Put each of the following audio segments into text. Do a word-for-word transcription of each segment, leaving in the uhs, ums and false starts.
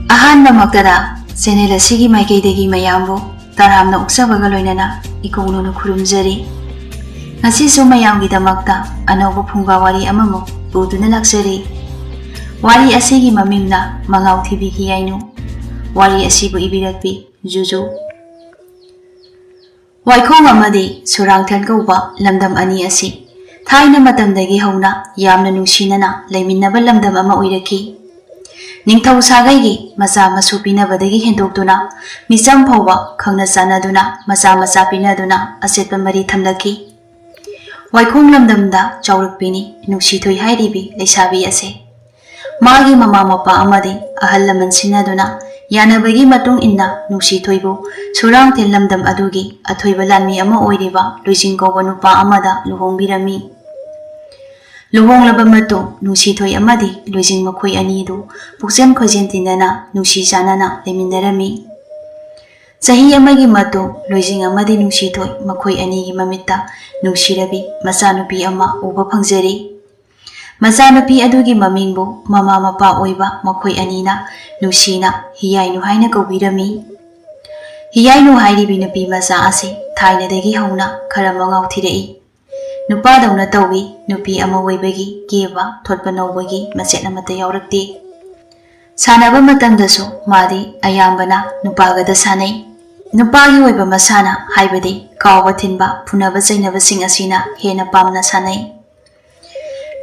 ꯑꯍꯥꯟꯕꯃꯛꯇꯗ channel ꯑꯁꯤꯒꯤ ꯃꯥꯏꯀꯩꯗꯒꯤ ꯃꯌꯥꯝꯕꯨ ꯇꯔꯥꯝꯅ ꯑꯣꯛꯆꯕꯒ ꯂꯣꯏꯅꯅ ꯏꯀꯣꯛꯅꯨꯅ ꯈꯨꯔꯨꯝꯖꯔꯤ꯫ ꯉꯁꯤꯁꯨ ꯃꯌꯥꯝꯒꯤꯗꯃꯛꯇ ꯑꯅꯧꯕ ꯐꯨꯡꯒꯥ ꯋꯥꯔꯤ ꯑꯃꯃꯨꯛ ꯄꯨꯗꯨꯅ ꯂꯥꯛꯆꯔꯤ꯫ ꯋꯥꯔꯤ ꯑꯁꯤꯒꯤ ꯃꯃꯤꯡꯅ ꯃꯉꯥꯎ ꯊꯤꯕꯤ ꯍꯤꯌꯥꯏꯅꯨ꯫ ꯋꯥꯔꯤ ꯑꯁꯤꯕꯨ ꯏꯕꯤꯔꯛꯄꯤ ꯖꯨꯖꯨ꯫ ꯋꯥꯏꯈꯣꯡ ꯑꯃꯗꯤ ꯁꯨꯔꯥꯡꯊꯦꯜ ꯀꯧꯕ ꯂꯝꯗꯝ ꯑꯅꯤ ꯑꯁꯤ ꯊꯥꯏꯅ ꯃꯇꯝꯗꯒꯤ ꯍꯧꯅ ꯌꯥꯝꯅ ꯅꯨꯡꯁꯤꯅꯅ ꯂꯩꯃꯤꯟꯅꯕ ꯂꯝꯗꯝ ꯑꯃ ꯑꯣꯏꯔꯛꯈꯤ꯫ ꯅꯤꯡꯊꯧ ꯁꯥꯒꯩꯒꯤ ꯃꯆꯥ ꯃꯁꯨ ꯄꯤꯅꯕꯗꯒꯤ ꯍꯦꯟꯗꯣꯛꯇꯨꯅ ꯃꯤꯆꯝ ꯐꯥꯎꯕ ꯈꯪꯅ ꯆꯥꯟꯅꯗꯨꯅ ꯃꯆꯥ ꯃꯆꯥ ꯄꯤꯅꯗꯨꯅ ꯑꯆꯦꯠꯄ ꯃꯔꯤ ꯊꯝꯂꯛꯈꯤ꯫ ꯋꯥꯏꯈꯣꯡ ꯂꯝꯗꯝꯗ ꯆꯥꯎꯔꯛꯄꯤꯅꯤ ꯅꯨꯡꯁꯤꯊꯣꯏ ꯍꯥꯏꯔꯤꯕꯤ ꯂꯩꯁꯥꯕꯤ ꯑꯁꯦ꯫ ꯃꯥꯒꯤ ꯃꯃꯥ ꯃꯄꯥ ꯑꯃꯗꯤ ꯑꯍꯜ ꯂꯃꯟ ꯁꯤꯟꯅꯗꯨꯅ ꯌꯥꯅꯕꯒꯤ ꯃꯇꯨꯡ ꯏꯟꯅ ꯅꯨꯡꯁꯤꯊꯣꯏꯕꯨ ꯁꯨꯔꯥꯡꯊꯦꯜ ꯂꯝꯗꯝ ꯑꯗꯨꯒꯤ ꯑꯊꯣꯏꯕ ꯂꯥꯟꯃꯤ ꯑꯃ ꯑꯣꯏꯔꯤꯕ ꯂꯨꯏꯖꯤꯡ ꯀꯧꯕ ꯅꯨꯄꯥ ꯑꯃꯗ ꯂꯨꯍꯣꯡꯕꯤꯔꯝꯃꯤ꯫ ꯂꯨꯍꯣꯡꯂꯕ ꯃꯇꯨꯡ ꯅꯨꯡꯁꯤꯊꯣꯏ ꯑꯃꯗꯤ ꯂꯨꯏꯖꯤꯡ ꯃꯈꯣꯏ ꯑꯅꯤꯗꯨ ꯄꯨꯛꯆꯦꯟ ꯈꯣꯏꯖꯦꯟ ꯇꯤꯟꯅꯅ ꯅꯨꯡꯁꯤ ꯆꯥꯟꯅꯅ ꯂꯩꯃꯤꯟꯅꯔꯝꯃꯤ꯫ ꯆꯍꯤ ꯑꯃꯒꯤ ꯃꯇꯨꯡ ꯂꯨꯏꯖꯤꯡ ꯑꯃꯗꯤ ꯅꯨꯡꯁꯤꯊꯣꯏ ꯃꯈꯣꯏ ꯑꯅꯤꯒꯤ ꯃꯃꯤꯠꯇ ꯅꯨꯡꯁꯤꯔꯕꯤ ꯃꯆꯥꯅꯨꯄꯤ ꯑꯃ ꯎꯕ ꯐꯪꯖꯔꯤ꯫ ꯃꯆꯥꯅꯨꯄꯤ ꯑꯗꯨꯒꯤ ꯃꯃꯤꯡꯕꯨ ꯃꯃꯥ ꯃꯄꯥ ꯑꯣꯏꯕ ꯃꯈꯣꯏ ꯑꯅꯤꯅ ꯅꯨꯡꯁꯤꯅ ꯍꯤꯌꯥꯏꯅꯨ ꯍꯥꯏꯅ ꯀꯧꯕꯤꯔꯝꯃꯤ꯫ ꯍꯤꯌꯥꯏꯅꯨ ꯍꯥꯏꯔꯤꯕꯤ ꯅꯨꯄꯤ ꯃꯆꯥ ꯑꯁꯤ ꯊꯥꯏꯅꯗꯒꯤ ꯍꯧꯅ ꯈꯔ ꯃꯉꯥꯎ ꯊꯤꯔꯛꯏ꯫ ꯅꯨꯄꯥꯗꯧꯅ ꯇꯧꯏ, ꯅꯨꯄꯤ ꯑꯃ ꯑꯣꯏꯕꯒꯤ ꯀꯦꯕ ꯊꯣꯠꯄ ꯅꯧꯕꯒꯤ ꯃꯆꯦꯠ ꯑꯃꯠꯇ ꯌꯥꯎꯔꯛꯇꯦ꯫ ꯁꯥꯟꯅꯕ ꯃꯇꯝꯗꯁꯨ ꯃꯥꯗꯤ ꯑꯌꯥꯝꯕꯅ ꯅꯨꯄꯥꯒꯗ ꯁꯥꯟꯅꯩ꯫ ꯅꯨꯄꯥꯒꯤ ꯑꯣꯏꯕ ꯃꯁꯥꯟꯅ ꯍꯥꯏꯕꯗꯤ ꯀꯥꯎꯕ ꯊꯤꯟꯕ, ꯐꯨꯅꯕ ꯆꯩꯅꯕꯁꯤꯡ ꯑꯁꯤꯅ ꯍꯦꯟꯅ ꯄꯥꯝꯅ ꯁꯥꯟꯅꯩ꯫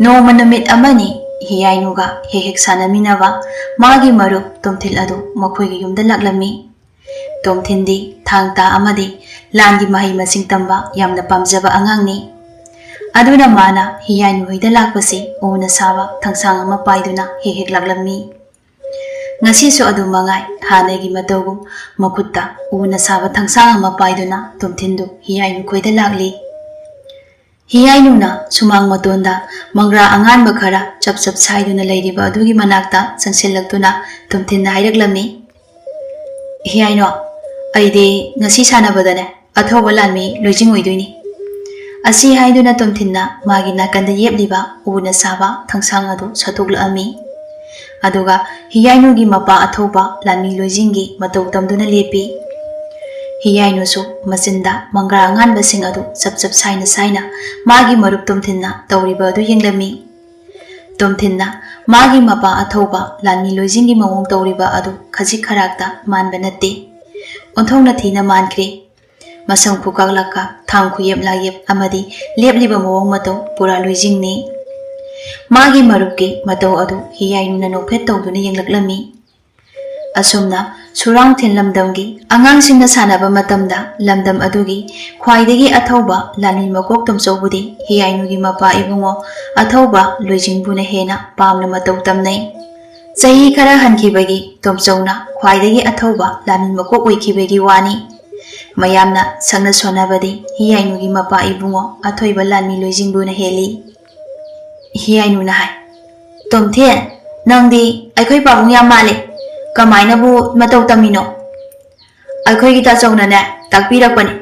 ꯅꯣꯡꯃ ꯅꯨꯃꯤꯠ ꯑꯃꯅꯤ ꯍꯤꯌꯥꯏꯅꯨꯒ ꯍꯦꯛ ꯍꯦꯛ ꯁꯥꯟꯅꯃꯤꯟꯅꯕ ꯃꯥꯒꯤ ꯃꯔꯨꯞ ꯇꯣꯝꯊꯤꯜ ꯑꯗꯨ ꯃꯈꯣꯏꯒꯤ ꯌꯨꯝꯗ ꯂꯥꯛꯂꯝꯃꯤ꯫ ꯇꯣꯝꯊꯤꯟꯗꯤ ꯊꯥꯡ ꯇꯥ ꯑꯃꯗꯤ ꯂꯥꯟꯒꯤ ꯃꯍꯩ ꯃꯁꯤꯡ ꯇꯝꯕ ꯌꯥꯝꯅ ꯄꯥꯝꯖꯕ ꯑꯉꯥꯡꯅꯤ꯫ ꯑꯗꯨꯅ ꯃꯥꯅ ꯍꯤꯌꯥꯏꯅꯨ ꯍꯣꯏꯗ ꯂꯥꯛꯄꯁꯤ ꯎꯅ ꯁꯥꯕ ꯊꯥꯡꯁꯥꯡ ꯑꯃ ꯄꯥꯏꯗꯨꯅ ꯍꯦꯛ ꯍꯦꯛ ꯂꯥꯛꯂꯝꯃꯤ꯫ ꯉꯁꯤꯁꯨ ꯑꯗꯨ ꯃꯉꯥꯏ, ꯍꯥꯟꯅꯒꯤ ꯃꯇꯧꯒꯨꯝ ꯃꯈꯨꯠꯇ ꯎꯅ ꯁꯥꯕ ꯊꯥꯡꯁꯥꯡ ꯑꯃ ꯄꯥꯏꯗꯨꯅ ꯇꯣꯝꯊꯤꯟꯗꯨ ꯍꯤꯌꯥꯏꯅꯨ ꯈꯣꯏꯗ ꯂꯥꯛꯂꯤ꯫ ꯍꯤꯌꯥꯏꯅꯨꯅ ꯁꯨꯃꯥꯡ ꯃꯇꯣꯟꯗ ꯃꯪꯒ꯭ꯔꯥ ꯑꯉꯥꯟꯕ ꯈꯔ ꯆꯞ ꯆꯞ ꯁꯥꯏꯗꯨꯅ ꯂꯩꯔꯤꯕ ꯑꯗꯨꯒꯤ ꯃꯅꯥꯛꯇ ꯆꯪꯁꯤꯜꯂꯛꯇꯨꯅ ꯇꯣꯝꯊꯤꯟꯅ ꯍꯥꯏꯔꯛꯂꯝꯃꯤ, "ꯍꯤꯌꯥꯏꯅꯨ, ꯑꯩꯗꯤ ꯉꯁꯤ ꯁꯥꯟꯅꯕꯗꯅꯦ ꯑꯊꯧꯕ ꯂꯥꯟꯃꯤ ꯂꯣꯏꯖꯤꯡ ꯑꯣꯏꯗꯣꯏꯅꯤ꯫" ꯑꯁꯤ ꯍꯥꯏꯗꯨꯅ ꯇꯣꯝꯊꯤꯟꯅ ꯃꯥꯒꯤ ꯅꯥꯀꯟꯗ ꯌꯦꯞꯂꯤꯕ ꯎꯅ ꯁꯥꯕ ꯊꯥꯡꯁꯥꯡ ꯑꯗꯨ ꯁꯠꯇꯣꯛꯂꯛꯑꯝꯃꯤ꯫ ꯑꯗꯨꯒ ꯍꯤꯌꯥꯏꯅꯨꯒꯤ ꯃꯄꯥ ꯑꯊꯧꯕ ꯂꯥꯟꯃꯤ ꯂꯣꯏꯖꯤꯡꯒꯤ ꯃꯇꯧ ꯇꯝꯗꯨꯅ ꯂꯦꯞꯄꯤ꯫ ꯍꯤꯌꯥꯏꯅꯨꯁꯨ ꯃꯆꯤꯟꯗ ꯃꯪꯒ꯭ꯔꯥ ꯑꯉꯥꯟꯕꯁꯤꯡ ꯑꯗꯨ ꯆꯞ ꯆꯞ ꯁꯥꯏꯅ ꯁꯥꯏꯅ ꯃꯥꯒꯤ ꯃꯔꯨꯞ ꯇꯣꯝꯊꯤꯟꯅ ꯇꯧꯔꯤꯕ ꯑꯗꯨ ꯌꯦꯡꯂꯝꯃꯤ꯫ ꯇꯣꯝꯊꯤꯟꯅ ꯃꯥꯒꯤ ꯃꯄꯥ ꯑꯊꯧꯕ ꯂꯥꯟꯃꯤ ꯂꯣꯏꯖꯤꯡꯒꯤ ꯃꯑꯣꯡ ꯇꯧꯔꯤꯕ ꯑꯗꯨ ꯈꯖꯤꯛ ꯈꯔꯥꯛꯇ ꯃꯥꯟꯕ ꯅꯠꯇꯦ꯫ ꯑꯣꯟꯊꯣꯛꯅ ꯊꯤꯅ ꯃꯥꯟꯈ꯭ꯔꯦ꯫ ꯃꯁꯝ ꯈꯨꯀꯛ ꯂꯛꯀꯛ, ꯊꯥꯡ ꯈꯨꯌꯦꯞ ꯂꯥꯌꯦꯞ ꯑꯃꯗꯤ ꯂꯦꯞꯂꯤꯕ ꯃꯑꯣꯡ ꯃꯇꯧ ꯄꯨꯔꯥ ꯂꯣꯏꯖꯤꯡꯅꯤ꯫ ꯃꯥꯒꯤ ꯃꯔꯨꯞꯀꯤ ꯃꯇꯧ ꯑꯗꯨ ꯍꯤꯌꯥꯏꯅꯨꯅ ꯅꯣꯛꯐꯦꯠ ꯇꯧꯗꯨꯅ ꯌꯦꯡꯂꯛꯂꯝꯃꯤ꯫ ꯑꯁꯨꯝꯅ ꯁꯨꯔꯥꯡꯊꯦꯟ ꯂꯝꯗꯝꯒꯤ ꯑꯉꯥꯡꯁꯤꯡꯅ ꯁꯥꯟꯅꯕ ꯃꯇꯝꯗ ꯂꯝꯗꯝ ꯑꯗꯨꯒꯤ ꯈ꯭ꯋꯥꯏꯗꯒꯤ ꯑꯊꯧꯕ ꯂꯥꯟꯃꯤ ꯃꯀꯣꯛ ꯇꯣꯝꯆꯧꯕꯨꯗꯤ ꯍꯤꯌꯥꯏꯅꯨꯒꯤ ꯃꯄꯥ ꯏꯕꯨꯡꯉꯣ ꯑꯊꯧꯕ ꯂꯣꯏꯖꯤꯡꯕꯨꯅ ꯍꯦꯟꯅ ꯄꯥꯝꯅ ꯃꯇꯧ ꯇꯝꯅꯩ꯫ ꯆꯍꯤ ꯈꯔ ꯍꯟꯈꯤꯕꯒꯤ ꯇꯣꯝꯆꯧꯅ ꯈ꯭ꯋꯥꯏꯗꯒꯤ ꯑꯊꯧꯕ ꯂꯥꯟꯃꯤ ꯃꯀꯣꯛ ꯑꯣꯏꯈꯤꯕꯒꯤ ꯋꯥꯅꯤ꯫ ꯃꯌꯥꯝꯅ ꯁꯛꯅ ꯁꯣꯟꯅꯕꯗꯤ ꯍꯤꯌꯥꯏꯅꯨꯒꯤ ꯃꯄꯥ ꯏꯕꯨꯡꯉꯣ ꯑꯊꯣꯏꯕ ꯂꯥꯟꯃꯤ ꯂꯣꯏꯖꯤꯡꯕꯨꯅ ꯍꯦꯜꯂꯤ꯫ ꯍꯤꯌꯥꯏꯅꯨꯅ ꯍꯥꯏ, "ꯇꯣꯝꯊꯦꯟ, ꯅꯪꯗꯤ ꯑꯩꯈꯣꯏ ꯄꯥꯕꯨꯡ ꯌꯥꯝ ꯃꯥꯜꯂꯦ꯫ ꯀꯃꯥꯏꯅꯕꯨ ꯃꯇꯧ ꯇꯝꯃꯤꯅꯣ?" "ꯑꯩꯈꯣꯏꯒꯤ ꯇꯥꯆꯧꯅꯅꯦ ꯇꯥꯛꯄꯤꯔꯛꯄꯅꯤ꯫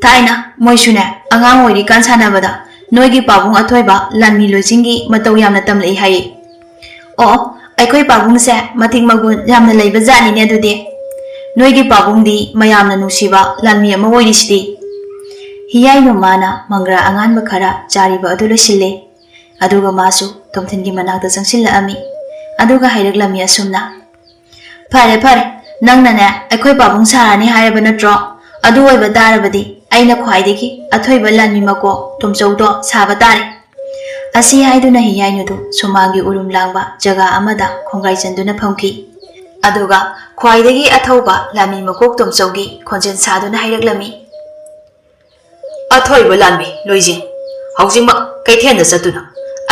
ꯊꯥꯏꯅ ꯃꯣꯏꯁꯨꯅꯦ ꯑꯉꯥꯡ ꯑꯣꯏꯔꯤꯀꯥꯟ ꯁꯥꯟꯅꯕꯗ ꯅꯣꯏꯒꯤ ꯄꯥꯕꯨꯡ ꯑꯊꯣꯏꯕ ꯂꯥꯟꯃꯤ ꯂꯣꯏꯖꯤꯡꯒꯤ ꯃꯇꯧ ꯌꯥꯝꯅ ꯇꯝꯂꯛꯏ ꯍꯥꯏꯌꯦ꯫" "ꯑꯣ, ꯑꯩꯈꯣꯏ ꯄꯥꯕꯨꯡꯁꯦ ꯃꯊꯤꯛ ꯃꯒꯨꯟ ꯌꯥꯝꯅ ꯂꯩꯕ ꯖꯥꯠꯅꯤꯅꯦ ꯑꯗꯨꯗꯤ꯫ ꯅꯣꯏꯒꯤ ꯄꯥꯕꯨꯡꯗꯤ ꯃꯌꯥꯝꯅ ꯅꯨꯡꯁꯤꯕ ꯂꯥꯟꯃꯤ ꯑꯃ ꯑꯣꯏꯔꯤꯁꯤꯗꯤ꯫" ꯍꯤꯌꯥꯏꯅꯨ ꯃꯥꯅ ꯃꯪꯒ꯭ꯔꯥ ꯑꯉꯥꯟꯕ ꯈꯔ ꯆꯥꯔꯤꯕ ꯑꯗꯨ ꯂꯣꯏꯁꯤꯜꯂꯦ꯫ ꯑꯗꯨꯒ ꯃꯥꯁꯨ ꯇꯣꯝꯊꯤꯟꯒꯤ ꯃꯅꯥꯛꯇ ꯆꯪꯁꯤꯜꯂꯛꯑꯝꯃꯤ꯫ ꯑꯗꯨꯒ ꯍꯥꯏꯔꯛꯂꯝꯃꯤ ꯑꯁꯨꯝꯅ, "ꯐꯔꯦ, ꯐꯔꯦ, ꯅꯪꯅꯅꯦ ꯑꯩꯈꯣꯏ ꯄꯥꯕꯨꯡ ꯁꯥꯔꯅꯤ ꯍꯥꯏꯔꯕ ꯅꯠꯇ꯭ꯔꯣ? ꯑꯗꯨ ꯑꯣꯏꯕ ꯇꯥꯔꯕꯗꯤ ꯑꯩꯅ ꯈ꯭ꯋꯥꯏꯗꯒꯤ ꯑꯊꯣꯏꯕ ꯂꯥꯟꯃꯤ ꯃꯀꯣꯛ ꯇꯣꯝꯆꯧꯗꯣ ꯁꯥꯕ ꯇꯥꯔꯦ꯫" ꯑꯁꯤ ꯍꯥꯏꯗꯨꯅ ꯍꯤꯌꯥꯏꯅꯨꯗꯨ ꯁꯨꯃꯥꯡꯒꯤ ꯎꯔꯨꯝ ꯂꯥꯡꯕ ꯖꯒꯥ ꯑꯃꯗ ꯈꯣꯡꯒ꯭ꯔꯥꯏ ꯆꯟꯗꯨꯅ ꯐꯝꯈꯤ꯫ ꯑꯗꯨꯒ ꯈ꯭ꯋꯥꯏꯗꯒꯤ ꯑꯊꯧꯕ ꯂꯥꯟꯃꯤ ꯃꯀꯣꯛ ꯇꯣꯝꯆꯧꯒꯤ ꯈꯣꯟꯖꯦꯜ ꯁꯥꯗꯨꯅ ꯍꯥꯏꯔꯛꯂꯝꯃꯤ, "ꯑꯊꯣꯏꯕ ꯂꯥꯟꯃꯤ ꯂꯣꯏꯖꯤꯡ, ꯍꯧꯖꯤꯛꯃꯛ ꯀꯩꯊꯦꯜꯗ ꯆꯠꯇꯨꯅ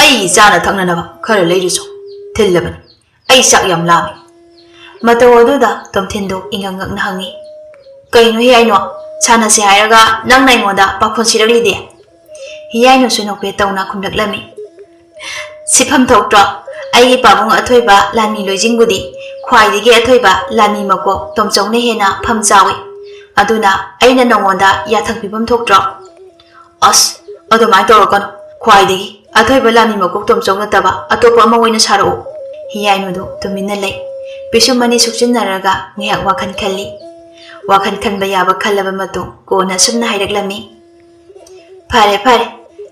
ꯑꯩ ꯆꯥꯅ ꯊꯛꯅꯅꯕ ꯈꯔ ꯂꯩꯔꯨꯆꯣ꯫ ꯊꯤꯜꯂꯕꯅꯤ, ꯑꯩ ꯆꯥꯛ ꯌꯥꯝ ꯂꯥꯝꯃꯤ꯫" ꯃꯇꯧ ꯑꯗꯨꯗ ꯇꯣꯝꯊꯤꯟꯗꯨ ꯏꯉꯛ ꯉꯛꯅ ꯍꯪꯉꯤ, "ꯀꯩꯅꯣ ꯍꯤꯌꯥꯏꯅꯣ, ꯁꯥꯟꯅꯁꯦ ꯍꯥꯏꯔꯒ ꯅꯪꯅ ꯑꯩꯉꯣꯟꯗ ꯄꯥꯈꯣꯟ ꯁꯤꯔꯛꯂꯤꯗꯤ?" ꯍꯤꯌꯥꯏꯅꯨꯁꯨ ꯅꯣꯛꯐꯦꯠ ꯇꯧꯅ ꯈꯨꯝꯂꯛꯂꯝꯃꯤ, "ꯁꯤꯐꯝ ꯊꯣꯛꯇ꯭ꯔꯣ? ꯑꯩꯒꯤ ꯄꯥꯕꯨꯡ ꯑꯊꯣꯏꯕ ꯂꯥꯟꯃꯤ ꯂꯣꯏꯖꯤꯡꯕꯨꯗꯤ ꯈ꯭ꯋꯥꯏꯗꯒꯤ ꯑꯊꯣꯏꯕ ꯂꯥꯟꯃꯤ ꯃꯀꯣꯛ ꯇꯣꯝꯆꯧꯅ ꯍꯦꯟꯅ ꯐꯝ ꯆꯥꯎꯏ꯫ ꯑꯗꯨꯅ ꯑꯩꯅ ꯅꯉꯣꯟꯗ ꯌꯥꯊꯪ ꯄꯤꯐꯝ ꯊꯣꯛꯇ꯭ꯔꯣ?" "ꯑꯁ, ꯑꯗꯨꯃꯥꯏꯅ ꯇꯧꯔꯛꯀꯅꯨ꯫ ꯈ꯭ꯋꯥꯏꯗꯒꯤ ꯑꯊꯣꯏꯕ ꯂꯥꯟꯃꯤ ꯃꯀꯣꯛ ꯇꯣꯝꯆꯧ ꯅꯠꯇꯕ ꯑꯇꯣꯞꯄ ꯑꯃ ꯑꯣꯏꯅ ꯁꯥꯔꯛꯎ꯫" ꯍꯤꯌꯥꯏꯅꯨꯗꯨ ꯇꯨꯃꯤꯟꯅ ꯂꯩ꯫ ꯄꯤꯁꯨꯝ ꯑꯅꯤ ꯁꯨꯛꯆꯤꯟꯅꯔꯒ ꯉꯥꯏꯍꯥꯛ ꯋꯥꯈꯜ ꯈꯜꯂꯤ꯫ ꯋꯥꯈꯜ ꯈꯟꯕ ꯌꯥꯕ ꯈꯜꯂꯕ ꯃꯇꯨꯡ ꯀꯣꯟꯅ ꯑꯁꯨꯝꯅ ꯍꯥꯏꯔꯛꯂꯝꯃꯤ, "ꯐꯔꯦ ꯐꯔꯦ,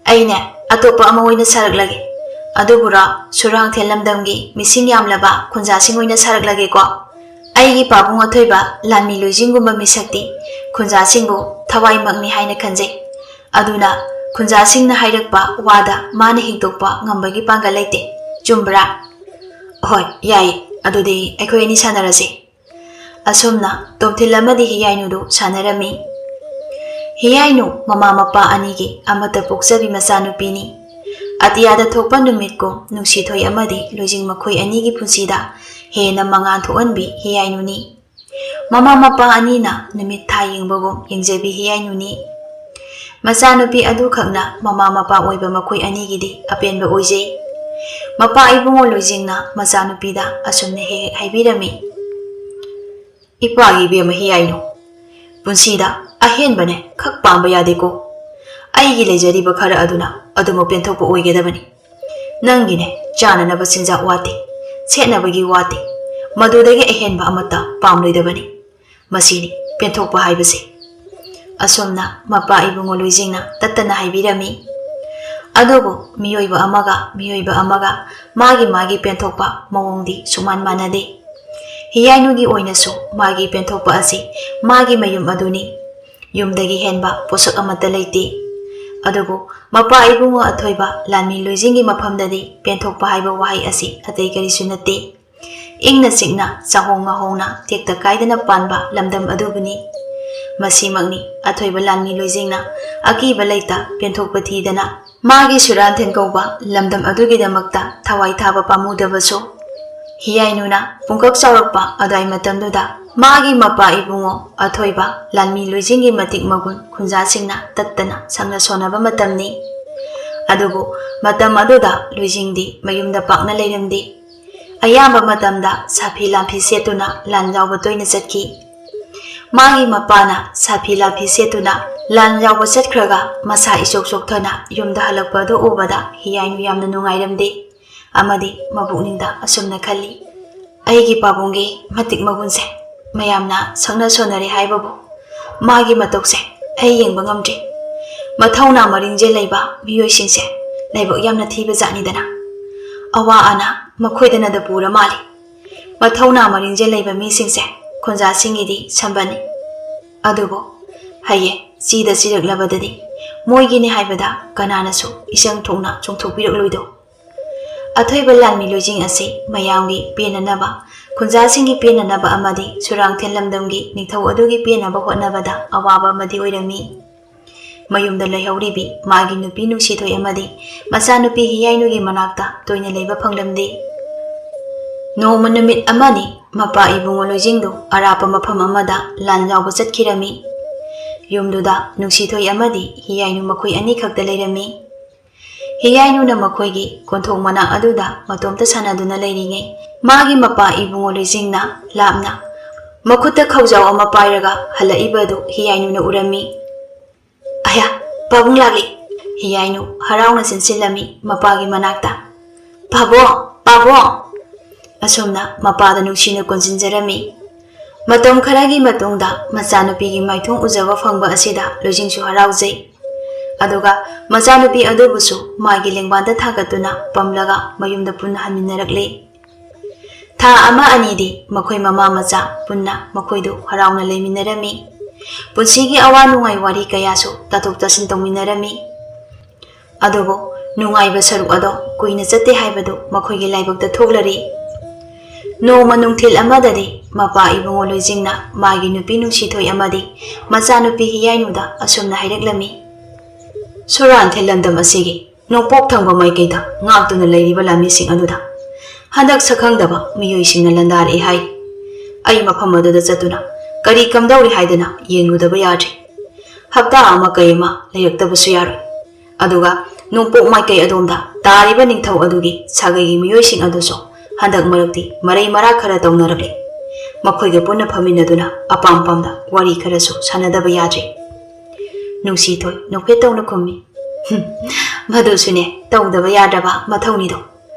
ꯑꯩꯅꯦ ꯑꯇꯣꯞꯄ ꯑꯃ ꯑꯣꯏꯅ ꯁꯥꯔꯛꯂꯒꯦ꯫ ꯑꯗꯨꯕꯨꯔꯣ, ꯁꯨꯔꯥꯡꯊꯦꯜ ꯂꯝꯗꯝꯒꯤ ꯃꯤꯁꯤꯡ ꯌꯥꯝꯂꯕ ꯈꯨꯟꯖꯥꯁꯤꯡ ꯑꯣꯏꯅ ꯁꯥꯔꯛꯂꯒꯦꯀꯣ꯫ ꯑꯩꯒꯤ ꯄꯥꯕꯨꯡ ꯑꯊꯣꯏꯕ ꯂꯥꯟꯃꯤ ꯂꯣꯏꯖꯤꯡꯒꯨꯝꯕ ꯃꯤꯁꯛꯇꯤ ꯈꯨꯟꯖꯥꯁꯤꯡꯕꯨ ꯊꯋꯥꯏꯃꯛꯅꯤ ꯍꯥꯏꯅ ꯈꯟꯖꯩ꯫ ꯑꯗꯨꯅ ꯈꯨꯟꯖꯥꯁꯤꯡꯅ ꯍꯥꯏꯔꯛꯄ ꯋꯥꯗ ꯃꯥꯅ ꯍꯤꯛꯇꯣꯛꯄ ꯉꯝꯕꯒꯤ ꯄꯥꯡꯒꯜ ꯂꯩꯇꯦ꯫ ꯆꯨꯝꯕ꯭ꯔꯥ?" "ꯍꯣꯏ, ꯌꯥꯏꯌꯦ꯫ ꯑꯗꯨꯗꯤ ꯑꯩꯈꯣꯏ ꯑꯅꯤ ꯁꯥꯟꯅꯔꯁꯤ꯫" ꯑꯁꯨꯝꯅ ꯇꯣꯝꯊꯤꯜ ꯑꯃꯗꯤ ꯍꯤꯌꯥꯏꯅꯨꯗꯨ ꯁꯥꯟꯅꯔꯝꯃꯤ꯫ ꯍꯤꯌꯥꯏꯅꯨ ꯃꯃꯥ ꯃꯄꯥ ꯑꯅꯤꯒꯤ ꯑꯃꯠꯇ ꯄꯣꯛꯆꯕꯤ ꯃꯆꯥꯅꯨꯄꯤꯅꯤ꯫ ꯑꯇꯤꯌꯥꯗ ꯊꯣꯛꯄ ꯅꯨꯃꯤꯠꯀꯨꯝ ꯅꯨꯡꯁꯤꯊꯣꯏ ꯑꯃꯗꯤ ꯂꯣꯏꯖꯤꯡ ꯃꯈꯣꯏ ꯑꯅꯤꯒꯤ ꯄꯨꯟꯁꯤꯗ ꯍꯦꯟꯅ ꯃꯉꯥꯜ ꯊꯣꯛꯍꯟꯕꯤ ꯍꯤꯌꯥꯏꯅꯨꯅꯤ꯫ ꯃꯃꯥ ꯃꯄꯥ ꯑꯅꯤꯅ ꯅꯨꯃꯤꯠ ꯊꯥ ꯌꯦꯡꯕꯒꯨꯝ ꯌꯦꯡꯖꯕꯤ ꯍꯤꯌꯥꯏꯅꯨꯅꯤ꯫ ꯃꯆꯥꯅꯨꯄꯤ ꯑꯗꯨꯈꯛꯅ ꯃꯃꯥ ꯃꯄꯥ ꯑꯣꯏꯕ ꯃꯈꯣꯏ ꯑꯅꯤꯒꯤꯗꯤ ꯑꯄꯦꯟꯕ ꯑꯣꯏꯖꯩ꯫ ꯃꯄꯥ ꯏꯕꯨꯡꯉꯣ ꯂꯣꯏꯖꯤꯡꯅ ꯃꯆꯥꯅꯨꯄꯤꯗ ꯑꯁꯨꯝꯅ ꯍꯦꯛ ꯍꯦꯛ ꯍꯥꯏꯕꯤꯔꯝꯃꯤ, "ꯏꯄꯥꯒꯤ ꯏꯕꯦꯝꯃ ꯍꯤꯌꯥꯏꯅꯨ, ꯄꯨꯟꯁꯤꯗ ꯑꯍꯦꯟꯕꯅꯦ ꯈꯛ ꯄꯥꯝꯕ ꯌꯥꯗꯦꯀꯣ꯫ ꯑꯩꯒꯤ ꯂꯩꯖꯔꯤꯕ ꯈꯔ ꯑꯗꯨꯅ ꯑꯗꯨꯃꯛ ꯄꯦꯟꯊꯣꯛꯄ ꯑꯣꯏꯒꯗꯕꯅꯤ꯫ ꯅꯪꯒꯤꯅꯦ ꯆꯥꯅꯅꯕ ꯆꯤꯟꯖꯥꯛ ꯋꯥꯠꯇꯦ, ꯁꯦꯠꯅꯕꯒꯤ ꯋꯥꯠꯇꯦ, ꯃꯗꯨꯗꯒꯤ ꯑꯍꯦꯟꯕ ꯑꯃꯠꯇ ꯄꯥꯝꯂꯣꯏꯗꯕꯅꯤ꯫ ꯃꯁꯤꯅꯤ ꯄꯦꯟꯊꯣꯛꯄ ꯍꯥꯏꯕꯁꯦ꯫" ꯑꯁꯨꯝꯅ ꯃꯄꯥ ꯏꯕꯨꯡꯉꯣ ꯂꯣꯏꯖꯤꯡꯅ ꯇꯠꯇꯅ ꯍꯥꯏꯕꯤꯔꯝꯃꯤ꯫ ꯑꯗꯨꯕꯨ ꯃꯤꯑꯣꯏꯕ ꯑꯃꯒ ꯃꯤꯑꯣꯏꯕ ꯑꯃꯒ ꯃꯥꯒꯤ ꯃꯥꯒꯤ ꯄꯦꯟꯊꯣꯛꯄ ꯃꯑꯣꯡꯗꯤ ꯁꯨꯛꯃꯥꯟ ꯃꯥꯟꯅꯗꯦ꯫ ꯍꯤꯌꯥꯏꯅꯨꯒꯤ ꯑꯣꯏꯅꯁꯨ ꯃꯥꯒꯤ ꯄꯦꯟꯊꯣꯛꯄ ꯑꯁꯤ ꯃꯥꯒꯤ ꯃꯌꯨꯝ ꯑꯗꯨꯅꯤ꯫ ꯌꯨꯝꯗꯒꯤ ꯍꯦꯟꯕ ꯄꯣꯠꯁꯛ ꯑꯃꯠꯇ ꯂꯩꯇꯦ꯫ ꯑꯗꯨꯕꯨ ꯃꯄꯥ ꯏꯕꯨꯡꯉꯣ ꯑꯊꯣꯏꯕ ꯂꯥꯟꯃꯤ ꯂꯣꯏꯖꯤꯡꯒꯤ ꯃꯐꯝꯗꯗꯤ ꯄꯦꯟꯊꯣꯛꯄ ꯍꯥꯏꯕ ꯋꯥꯍꯩ ꯑꯁꯤ ꯑꯇꯩ ꯀꯔꯤꯁꯨ ꯅꯠꯇꯦ꯫ ꯏꯪꯅ ꯆꯤꯛꯅ, ꯆꯥꯍꯣꯡ ꯉꯥꯍꯣꯡꯅ, ꯇꯦꯛꯇ ꯀꯥꯏꯗꯅ ꯄꯥꯟꯕ ꯂꯝꯗꯝ ꯑꯗꯨꯕꯨꯅꯤ꯫ ꯃꯁꯤꯃꯛꯅꯤ ꯑꯊꯣꯏꯕ ꯂꯥꯟꯃꯤ ꯂꯣꯏꯖꯤꯡꯅ ꯑꯀꯤꯕ ꯂꯩꯇ ꯄꯦꯟꯊꯣꯛꯄ ꯊꯤꯗꯅ ꯃꯥꯒꯤ ꯁꯨꯔꯥꯟꯊꯦꯟ ꯀꯧꯕ ꯂꯝꯗꯝ ꯑꯗꯨꯒꯤꯗꯃꯛꯇ ꯊꯋꯥꯏ ꯊꯥꯕ ꯄꯥꯝꯃꯨꯗꯕꯁꯨ꯫ ꯍꯤꯌꯥꯏꯅꯨꯅ ꯄꯨꯡꯀꯛ ꯆꯥꯎꯔꯛꯄ ꯑꯗꯨꯋꯥꯏ ꯃꯇꯝꯗꯨꯗ ꯃꯥꯒꯤ ꯃꯄꯥ ꯏꯕꯨꯡꯉꯣ ꯑꯊꯣꯏꯕ ꯂꯥꯟꯃꯤ ꯂꯣꯏꯖꯤꯡꯒꯤ ꯃꯇꯤꯛ ꯃꯒꯨꯟ ꯈꯨꯟꯖꯥꯁꯤꯡꯅ ꯇꯠꯇꯅ ꯁꯛꯅ ꯁꯣꯟꯅꯕ ꯃꯇꯝꯅꯤ꯫ ꯑꯗꯨꯕꯨ ꯃꯇꯝ ꯑꯗꯨꯗ ꯂꯣꯏꯖꯤꯡꯗꯤ ꯃꯌꯨꯝꯗ ꯄꯥꯛꯅ ꯂꯩꯔꯝꯗꯦ꯫ ꯑꯌꯥꯝꯕ ꯃꯇꯝꯗ ꯁꯥꯐꯤ ꯂꯥꯟꯐꯤ ꯁꯦꯠꯇꯨꯅ ꯂꯥꯟ ꯌꯥꯎꯕ ꯇꯣꯏꯅ ꯆꯠꯈꯤ꯫ ꯃꯥꯒꯤ ꯃꯄꯥꯅ ꯁꯥꯐꯤ ꯂꯥꯟꯐꯤ ꯁꯦꯠꯇꯨꯅ ꯂꯥꯟ ꯌꯥꯎꯕ ꯆꯠꯈ꯭ꯔꯒ ꯃꯁꯥ ꯏꯆꯣꯛ ꯆꯣꯛꯊꯅ ꯌꯨꯝꯗ ꯍꯜꯂꯛꯄ ꯑꯗꯨ ꯎꯕꯗ ꯍꯤꯌꯥꯏꯅꯨ ꯌꯥꯝꯅ ꯅꯨꯡꯉꯥꯏꯔꯝꯗꯦ꯫ ꯑꯃꯗꯤ ꯃꯄꯨꯛꯅꯤꯡꯗ ꯑꯁꯨꯝꯅ ꯈꯜꯂꯤ, "ꯑꯩꯒꯤ ꯄꯥꯕꯨꯡꯒꯤ ꯃꯇꯤꯛ ꯃꯒꯨꯟꯁꯦ ꯃꯌꯥꯝꯅ ꯁꯛꯅ ꯁꯣꯟꯅꯔꯦ ꯍꯥꯏꯕꯕꯨ ꯃꯥꯒꯤ ꯃꯇꯧꯁꯦ ꯑꯩ ꯌꯦꯡꯕ ꯉꯝꯗ꯭ꯔꯤ꯫ ꯃꯊꯧꯅꯥ ꯃꯔꯤꯡꯖꯦꯜ ꯂꯩꯕ ꯃꯤꯑꯣꯏꯁꯤꯡꯁꯦ ꯂꯥꯏꯕꯛ ꯌꯥꯝꯅ ꯊꯤꯕ ꯖꯥꯠꯅꯤꯗꯅ꯫ ꯑꯋꯥ ꯑꯅꯥ ꯃꯈꯣꯏꯗꯅꯗ ꯄꯨꯔ ꯃꯥꯜꯂꯤ꯫ ꯃꯊꯧꯅꯥ ꯃꯔꯤꯡꯖꯦꯜ ꯂꯩꯕ ꯃꯤꯁꯤꯡꯁꯦ ꯈꯨꯟꯖꯥꯁꯤꯡꯒꯤꯗꯤ ꯁꯝꯕꯅꯤ꯫ ꯑꯗꯨꯕꯨ ꯍꯌꯦꯡ ꯆꯤꯗ ꯆꯤꯔꯛꯂꯕꯗꯗꯤ ꯃꯣꯏꯒꯤꯅꯤ ꯍꯥꯏꯕꯗ ꯀꯅꯥꯅꯁꯨ ꯏꯆꯪ ꯊꯣꯛꯅ ꯆꯣꯡꯊꯣꯛꯄꯤꯔꯛꯂꯣꯏꯗꯣ?" ꯑꯊꯣꯏꯕ ꯂꯥꯟꯃꯤ ꯂꯣꯏꯖꯤꯡ ꯑꯁꯤ ꯃꯌꯥꯝꯒꯤ ꯄꯦꯟꯅꯅꯕ, ꯈꯨꯟꯖꯥꯁꯤꯡꯒꯤ ꯄꯦꯟꯅꯅꯕ ꯑꯃꯗꯤ ꯁꯨꯔꯥꯡꯊꯦꯜ ꯂꯝꯗꯝꯒꯤ ꯅꯤꯡꯊꯧ ꯑꯗꯨꯒꯤ ꯄꯦꯟꯅꯕ ꯍꯣꯠꯅꯕꯗ ꯑꯋꯥꯕ ꯑꯃꯗꯤ ꯑꯣꯏꯔꯝꯃꯤ꯫ ꯃꯌꯨꯝꯗ ꯂꯩꯍꯧꯔꯤꯕꯤ ꯃꯥꯒꯤ ꯅꯨꯄꯤ ꯅꯨꯡꯁꯤꯊꯣꯏ ꯑꯃꯗꯤ ꯃꯆꯥꯅꯨꯄꯤ ꯍꯤꯌꯥꯏꯅꯨꯒꯤ ꯃꯅꯥꯛꯇ ꯇꯣꯏꯅ ꯂꯩꯕ ꯐꯪꯂꯝꯗꯦ꯫ ꯅꯣꯡꯃ ꯅꯨꯃꯤꯠ ꯑꯃꯅꯤ ꯃꯄꯥ ꯏꯕꯨꯡꯉꯣ ꯂꯣꯏꯖꯤꯡꯗꯨ ꯑꯔꯥꯞꯄ ꯃꯐꯝ ꯑꯃꯗ ꯂꯥꯟ ꯌꯥꯎꯕ ꯆꯠꯈꯤꯔꯝꯃꯤ꯫ ꯌꯨꯝꯗꯨꯗ ꯅꯨꯡꯁꯤꯊꯣꯏ ꯑꯃꯗꯤ ꯍꯤꯌꯥꯏꯅꯨ ꯃꯈꯣꯏ ꯑꯅꯤꯈꯛꯇ ꯂꯩꯔꯝꯃꯤ꯫ ꯍꯤꯌꯥꯏꯅꯨꯅ ꯃꯈꯣꯏꯒꯤ ꯀꯣꯟꯊꯣꯡ ꯃꯅꯥꯛ ꯑꯗꯨꯗ ꯃꯇꯣꯝꯇ ꯁꯥꯟꯅꯗꯨꯅ ꯂꯩꯔꯤꯉꯩ, ꯃꯥꯒꯤ ꯃꯄꯥ ꯏꯕꯨꯡꯉꯣ ꯂꯣꯏꯖꯤꯡꯅ ꯂꯥꯞꯅ ꯃꯈꯨꯠꯇ ꯈꯧꯖꯥꯎ ꯑꯃ ꯄꯥꯏꯔꯒ ꯍꯜꯂꯛꯏꯕ ꯑꯗꯨ ꯍꯤꯌꯥꯏꯅꯨꯅ ꯎꯔꯝꯃꯤ꯫ "ꯑꯌꯥ, ꯄꯥꯕꯨꯡ ꯂꯥꯛꯂꯤ!" ꯍꯤꯌꯥꯏꯅꯨ ꯍꯔꯥꯎꯅ ꯆꯦꯟꯁꯤꯜꯂꯝꯃꯤ ꯃꯄꯥꯒꯤ ꯃꯅꯥꯛꯇ꯫ "ꯄꯥꯕꯨꯡ, ꯄꯥꯕꯨꯡ!" ꯑꯁꯨꯝꯅ ꯃꯄꯥꯗ ꯅꯨꯡꯁꯤꯅ ꯀꯣꯟꯁꯤꯟꯖꯔꯝꯃꯤ꯫ ꯃꯇꯝ ꯈꯔꯒꯤ ꯃꯇꯨꯡꯗ ꯃꯆꯥꯅꯨꯄꯤꯒꯤ ꯃꯥꯏꯊꯣꯡ ꯎꯖꯕ ꯐꯪꯕ ꯑꯁꯤꯗ ꯂꯣꯏꯖꯤꯡꯁꯨ ꯍꯔꯥꯎꯖꯩ꯫ ꯑꯗꯨꯒ ꯃꯆꯥꯅꯨꯄꯤ ꯑꯗꯨꯕꯨꯁꯨ ꯃꯥꯒꯤ ꯂꯦꯡꯕꯥꯟꯗ ꯊꯥꯡꯒꯠꯇꯨꯅ ꯄꯝꯂꯒ ꯃꯌꯨꯝꯗ ꯄꯨꯟꯅ ꯍꯟꯃꯤꯟꯅꯔꯛꯂꯤ꯫ ꯊꯥ ꯑꯃ ꯑꯅꯤꯗꯤ ꯃꯈꯣꯏ ꯃꯃꯥ ꯃꯆꯥ ꯄꯨꯟꯅ ꯃꯈꯣꯏꯗꯨ ꯍꯔꯥꯎꯅ ꯂꯩꯃꯤꯟꯅꯔꯝꯃꯤ꯫ ꯄꯨꯟꯁꯤꯒꯤ ꯑꯋꯥ ꯅꯨꯡꯉꯥꯏ ꯋꯥꯔꯤ ꯀꯌꯥꯁꯨ ꯇꯥꯊꯣꯛ ꯇꯥꯁꯤꯟ ꯇꯧꯃꯤꯟꯅꯔꯝꯃꯤ꯫ ꯑꯗꯨꯕꯨ ꯅꯨꯡꯉꯥꯏꯕ ꯁꯔꯨꯛ ꯑꯗꯣ ꯀꯨꯏꯅ ꯆꯠꯇꯦ ꯍꯥꯏꯕꯗꯨ ꯃꯈꯣꯏꯒꯤ ꯂꯥꯏꯕꯛꯇ ꯊꯣꯛꯂꯔꯤ꯫ ꯅꯣꯡꯃ ꯅꯨꯡꯊꯤꯜ ꯑꯃꯗꯗꯤ ꯃꯄꯥ ꯏꯕꯨꯡꯉꯣ ꯂꯣꯏꯖꯤꯡꯅ ꯃꯥꯒꯤ ꯅꯨꯄꯤ ꯅꯨꯡꯁꯤꯊꯣꯏ ꯑꯃꯗꯤ ꯃꯆꯥꯅꯨꯄꯤ ꯍꯤꯌꯥꯏꯅꯨꯗ ꯑꯁꯨꯝꯅ ꯍꯥꯏꯔꯛꯂꯝꯃꯤ, "ꯁꯨꯔꯥꯟꯊꯦꯜ ꯂꯝꯗꯝ ꯑꯁꯤꯒꯤ ꯅꯣꯡꯄꯣꯛ ꯊꯪꯕ ꯃꯥꯏꯀꯩꯗ ꯉꯥꯛꯇꯨꯅ ꯂꯩꯔꯤꯕ ꯂꯥꯟꯃꯤꯁꯤꯡ ꯑꯗꯨꯗ ꯍꯟꯗꯛ ꯁꯛꯈꯪꯗꯕ ꯃꯤꯑꯣꯏꯁꯤꯡꯅ ꯂꯥꯟꯗꯥꯔꯛꯏ ꯍꯥꯏ꯫ ꯑꯩ ꯃꯐꯝ ꯑꯗꯨꯗ ꯆꯠꯇꯨꯅ ꯀꯔꯤ ꯀꯝꯗꯧꯔꯤ ꯍꯥꯏꯗꯅ ꯌꯦꯡꯂꯨꯗꯕ ꯌꯥꯗ꯭ꯔꯤ꯫ ꯍꯞꯇꯥ ꯑꯃ ꯀꯩ ꯑꯃ ꯂꯩꯔꯛꯇꯕꯁꯨ ꯌꯥꯔꯣꯏ꯫ ꯑꯗꯨꯒ ꯅꯣꯡꯄꯣꯛ ꯃꯥꯏꯀꯩ ꯑꯗꯣꯝꯗ ꯇꯥꯔꯤꯕ ꯅꯤꯡꯊꯧ ꯑꯗꯨꯒꯤ ꯁꯥꯒꯩꯒꯤ ꯃꯤꯑꯣꯏꯁꯤꯡ ꯑꯗꯨꯁꯨ ꯍꯟꯗꯛ ꯃꯔꯛꯇꯤ ꯃꯔꯩ ꯃꯔꯥ ꯈꯔ ꯇꯧꯅꯔꯛꯂꯤ꯫ ꯃꯈꯣꯏꯒ ꯄꯨꯟꯅ ꯐꯝꯃꯤꯟꯅꯗꯨꯅ ꯑꯄꯥꯝ ꯑꯄꯥꯝꯗ ꯋꯥꯔꯤ ꯈꯔꯁꯨ ꯁꯥꯟꯅꯗꯕ ꯌꯥꯗ꯭ꯔꯤ꯫" ꯅꯨꯡꯁꯤꯊꯣꯏ ꯅꯣꯛꯐꯦꯠ ꯇꯧꯅ ꯈꯨꯝꯃꯤ, "ꯍꯨꯝ, ꯃꯗꯨꯁꯨꯅꯦ ꯇꯧꯗꯕ ꯌꯥꯗ꯭ꯔꯕ ꯃꯊꯧꯅꯤꯗꯣ꯫